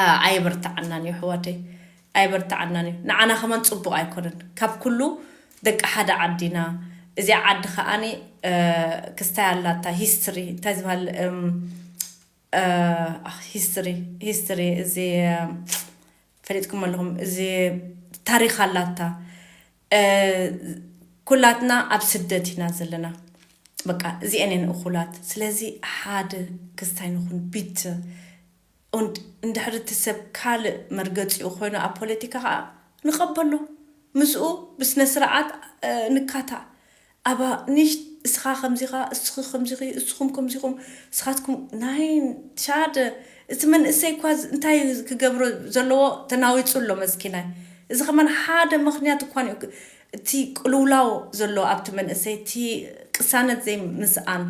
ኣ-፣ ኣየበርትዓናን እዩ ኣሕዋተይ፣ ኣየበርትዓናን እዩ። ንዓና ከማን ጽቡቕ ኣይኮነን። ካብ ኩሉ ደቂ ሓደ ዓዲ ኢና፣ እዚኣ ዓዲ ከዓኒ ክስታይ ኣላታ። ሂስትሪ እንታይ ዝበሃል? ሂስትሪ ሂስትሪ እዚ ፈሊጥኩም ኣለኹም። እዚ ታሪኽ ኣላታ። ኩላትና ኣብ ስደት ኢና ዘለና። በቃ እዚአን እየን እኹላት። ስለዚ ሓደ ክስታይ ንኹን ቢት እንድሕሪ እቲ ሰብ ካልእ መርገፂኡ ኮይኑ ኣብ ፖለቲካ ከዓ ንቐበሎ፣ ምስኡ ብስነ ስርዓት ንካታዕ። ኣባ ኒሽ እስኻ ከምዚኻ፣ እስኺ ከምዚኺ፣ እስኹም ከምዚኹም፣ እስኻትኩም ናይ ሻደ እቲ መንእሰይ እኳ እንታይ ክገብሮ ዘለዎ ተናዊፁ ኣሎ መስኪናይ። እዚ ከማን ሓደ ምኽንያት እኳ እዩ። እቲ ቅልውላው ዘሎ ኣብቲ መንእሰይ፣ እቲ ቅሳነት ዘይምስኣን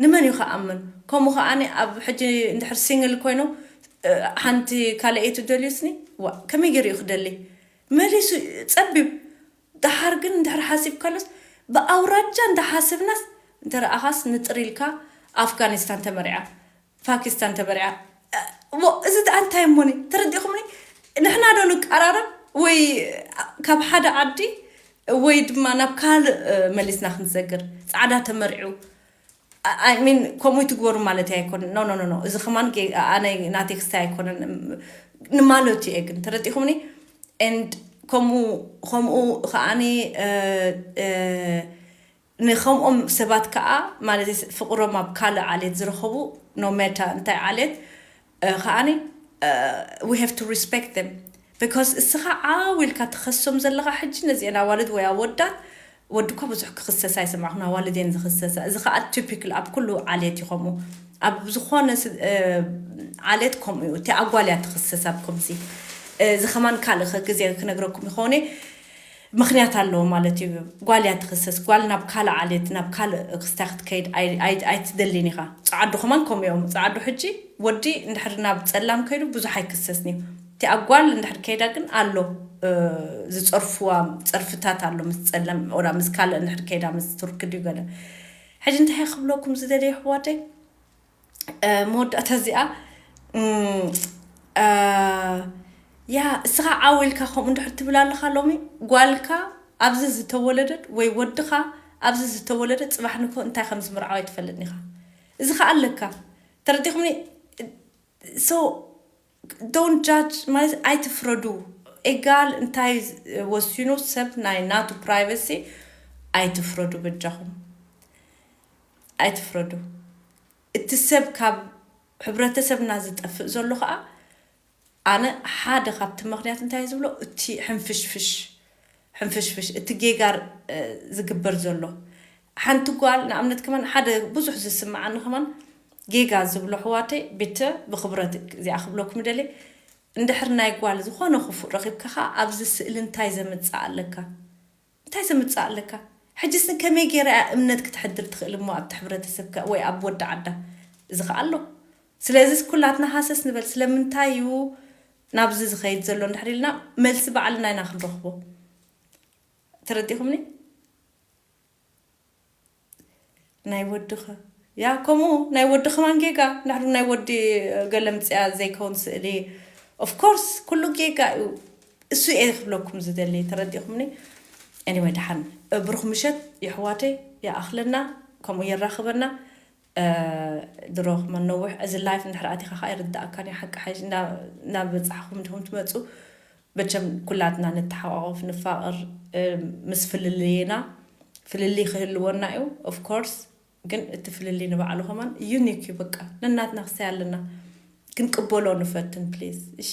ንመን እዩ ክኣምን? ከምኡ ከኣ ኣብ ሕጂ እንድሕር ሲንግል ኮይኑ ሓንቲ ካልኣይቲ ደልዩስኒ ዋ ከመይ ገይሩ እዩ ክደሊ? መሊሱ ጸቢብ። ደሓር ግን እንድሕር ሓሲብካሉስ ብኣውራጃ እንዳሓሰብናስ እንተረኣኻስ ንጥር ኢልካ ኣፍጋኒስታን ተመሪዓ፣ ፓኪስታን ተመሪዓ። ዎ እዚ ደኣ እንታይ እሞኒ? ተረዲእኹምኒ? ንሕና ዶ ንቀራረብ ወይ ካብ ሓደ ዓዲ ወይ ድማ ናብ ካልእ መሊስና ክንሰግር? ጻዕዳ ተመሪዑ ሚን ከምኡ ትግበሩ ማለት ኣይኮን። ኖ ኖ ኖ እዚ ከማን ኣነ ናቴክስታይ ኣይኮነን ንማለቱ እየ። ግን ተረዲኹምኒ? ኤንድ ከምኡ ከምኡ ከዓኒ ንከምኦም ሰባት ከዓ ማለት ፍቅሮም ኣብ ካልእ ዓሌት ዝረኸቡ ኖ ሜታ እንታይ ዓሌት ከዓኒ we have to respect them because እስኻ ዓው ኢልካ ትኸሶም ዘለኻ ሕጂ ነዚአን ኣዋልድ ወይ ኣወዳት ወዲ እኳ ብዙሕ ክኽሰስ ኣይሰማዕኹን ኣዋልድ እየን ዝኽሰሳ። እዚ ከዓ ቲፒክል ኣብ ኩሉ ዓሌት እዩ ከምኡ ኣብ ዝኾነ ዓሌት ከምኡ እዩ። እቲ ኣጓል እያ ትኽሰስ ኣብ ከምዚ እዚ ከማን ካልእ ግዜ ክነግረኩም ይኸውን ምኽንያት ኣለዎ ማለት እዩ። ጓል እያ ትኽሰስ። ጓል ናብ ካልእ ዓሌት ናብ ካልእ ክስታይ ክትከይድ ኣይትደልን ኢኻ። ፀዓዱ ከማን ከምኡ እዮም። ፀዓዱ ሕጂ ወዲ እንድሕር ናብ ፀላም ከይዱ ብዙሕ ኣይክሰስን እዩ። እቲ ኣጓል እንድሕር ከይዳ ግን ኣሎ ዝፀርፍዋ ፀርፍታት ኣሎ ምስ ፀለም ኦራ ምስ ካልእ እንድሕር ከይዳ ምስ ቱርክ ድዩ ገለ። ሕጂ እንታይ ክብለኩም ዝደለየ ኣሕዋተይ መወዳእታ እዚኣ ያ እስኻ ዓው ኢልካ ከምኡ እንድሕር ትብል ኣለኻ ሎሚ ጓልካ ኣብዚ ዝተወለደት ወይ ወድኻ ኣብዚ ዝተወለደ ፅባሕ ንግሆ እንታይ ከም ዝምርዓው ኣይትፈልጥን ኢኻ። እዚ ከዓ ኣለካ ተረዲኹምኒ። So don't judge ማለት ኣይትፍረዱ። ኤጋል እንታይ ወሲኑ ሰብ ናይ ናቱ ፕራይቨሲ ኣይትፍረዱ በጃኹም ኣይትፍረዱ። እቲ ሰብ ካብ ሕብረተሰብና ዝጠፍእ ዘሎ ከዓ ኣነ ሓደ ካብቲ ምኽንያት እንታይ ዝብሎ እቲ ሕንፍሽፍሽ ሕንፍሽፍሽ እቲ ጌጋር ዝግበር ዘሎ ሓንቲ ጓል ንኣብነት ከማን ሓደ ብዙሕ ዝስምዓኒ ከማን ጌጋ ዝብሎ ኣሕዋተይ ቤተ ብክብረት እዚኣ ክብለኩም ደለ እንድሕር ናይ ጓል ዝኾነ ክፉእ ረኺብካ ከዓ ኣብዚ ስእሊ እንታይ ዘምፅእ ኣለካ እንታይ ዘምፅእ ኣለካ ሕጅስ ከመይ ገይራ እያ እምነት ክትሕድር ትኽእል እሞ ኣብቲ ሕብረተሰብካ ወይ ኣብ ወዲ ዓዳ እዚ ከዓ ኣሎ ስለዚስ ኩላትና ሃሰስ ንበል ስለምንታይ እዩ ናብዚ ዝኸይድ ዘሎ እንድሕር ኢልና መልሲ ባዕልና ኢና ክንረኽቦ ተረዲኹምኒ ናይ ወድኸ ያ ከምኡ ናይ ወዲ ከማን ጌጋ ንሕዱ ናይ ወዲ ገለ ምፅያ ዘይከውን ስእሊ of course ኩሉ ጌጋ እዩ እሱ እየ ክብለኩም ዝደሊ ተረዲኹምኒ anyway ደሓን ብሩኽ ምሸት የሕዋተይ ይኣኽለና ከምኡ የራኽበና ድሮ ክመነውሕ እዚ live እንድሕር ኣቲኻ ከዓ ይርዳእካን እዩ ሓቂ ሓይሽ እንዳበፃሕኹም ድኹም ትመፁ መቸም ኩላትና ንተሓቋቆፍ ንፋቐር ምስ ፍልልይና ፍልልይ ክህልወና እዩ of course ግን እቲ ፍልልይ ንባዕሉ ከማን unique እዩ በቃ ነናትና ክሳይ ኣለና ክንቅበሎ ንፈትን please እሺ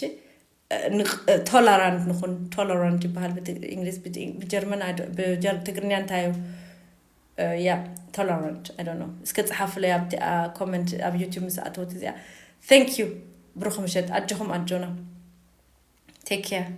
tolerant ንኹን tolerant ይበሃል ብእንግሊዝ ብጀርመን ትግርኛ እንታይ እዩ ያ tolerant I don't know እስከ ፀሓፉለይ ኣብቲ comment ኣብ YouTube ምስ ኣተወት እዚኣ thank you ብሩኽ ምሸት ኣጆኹም ኣጆና take care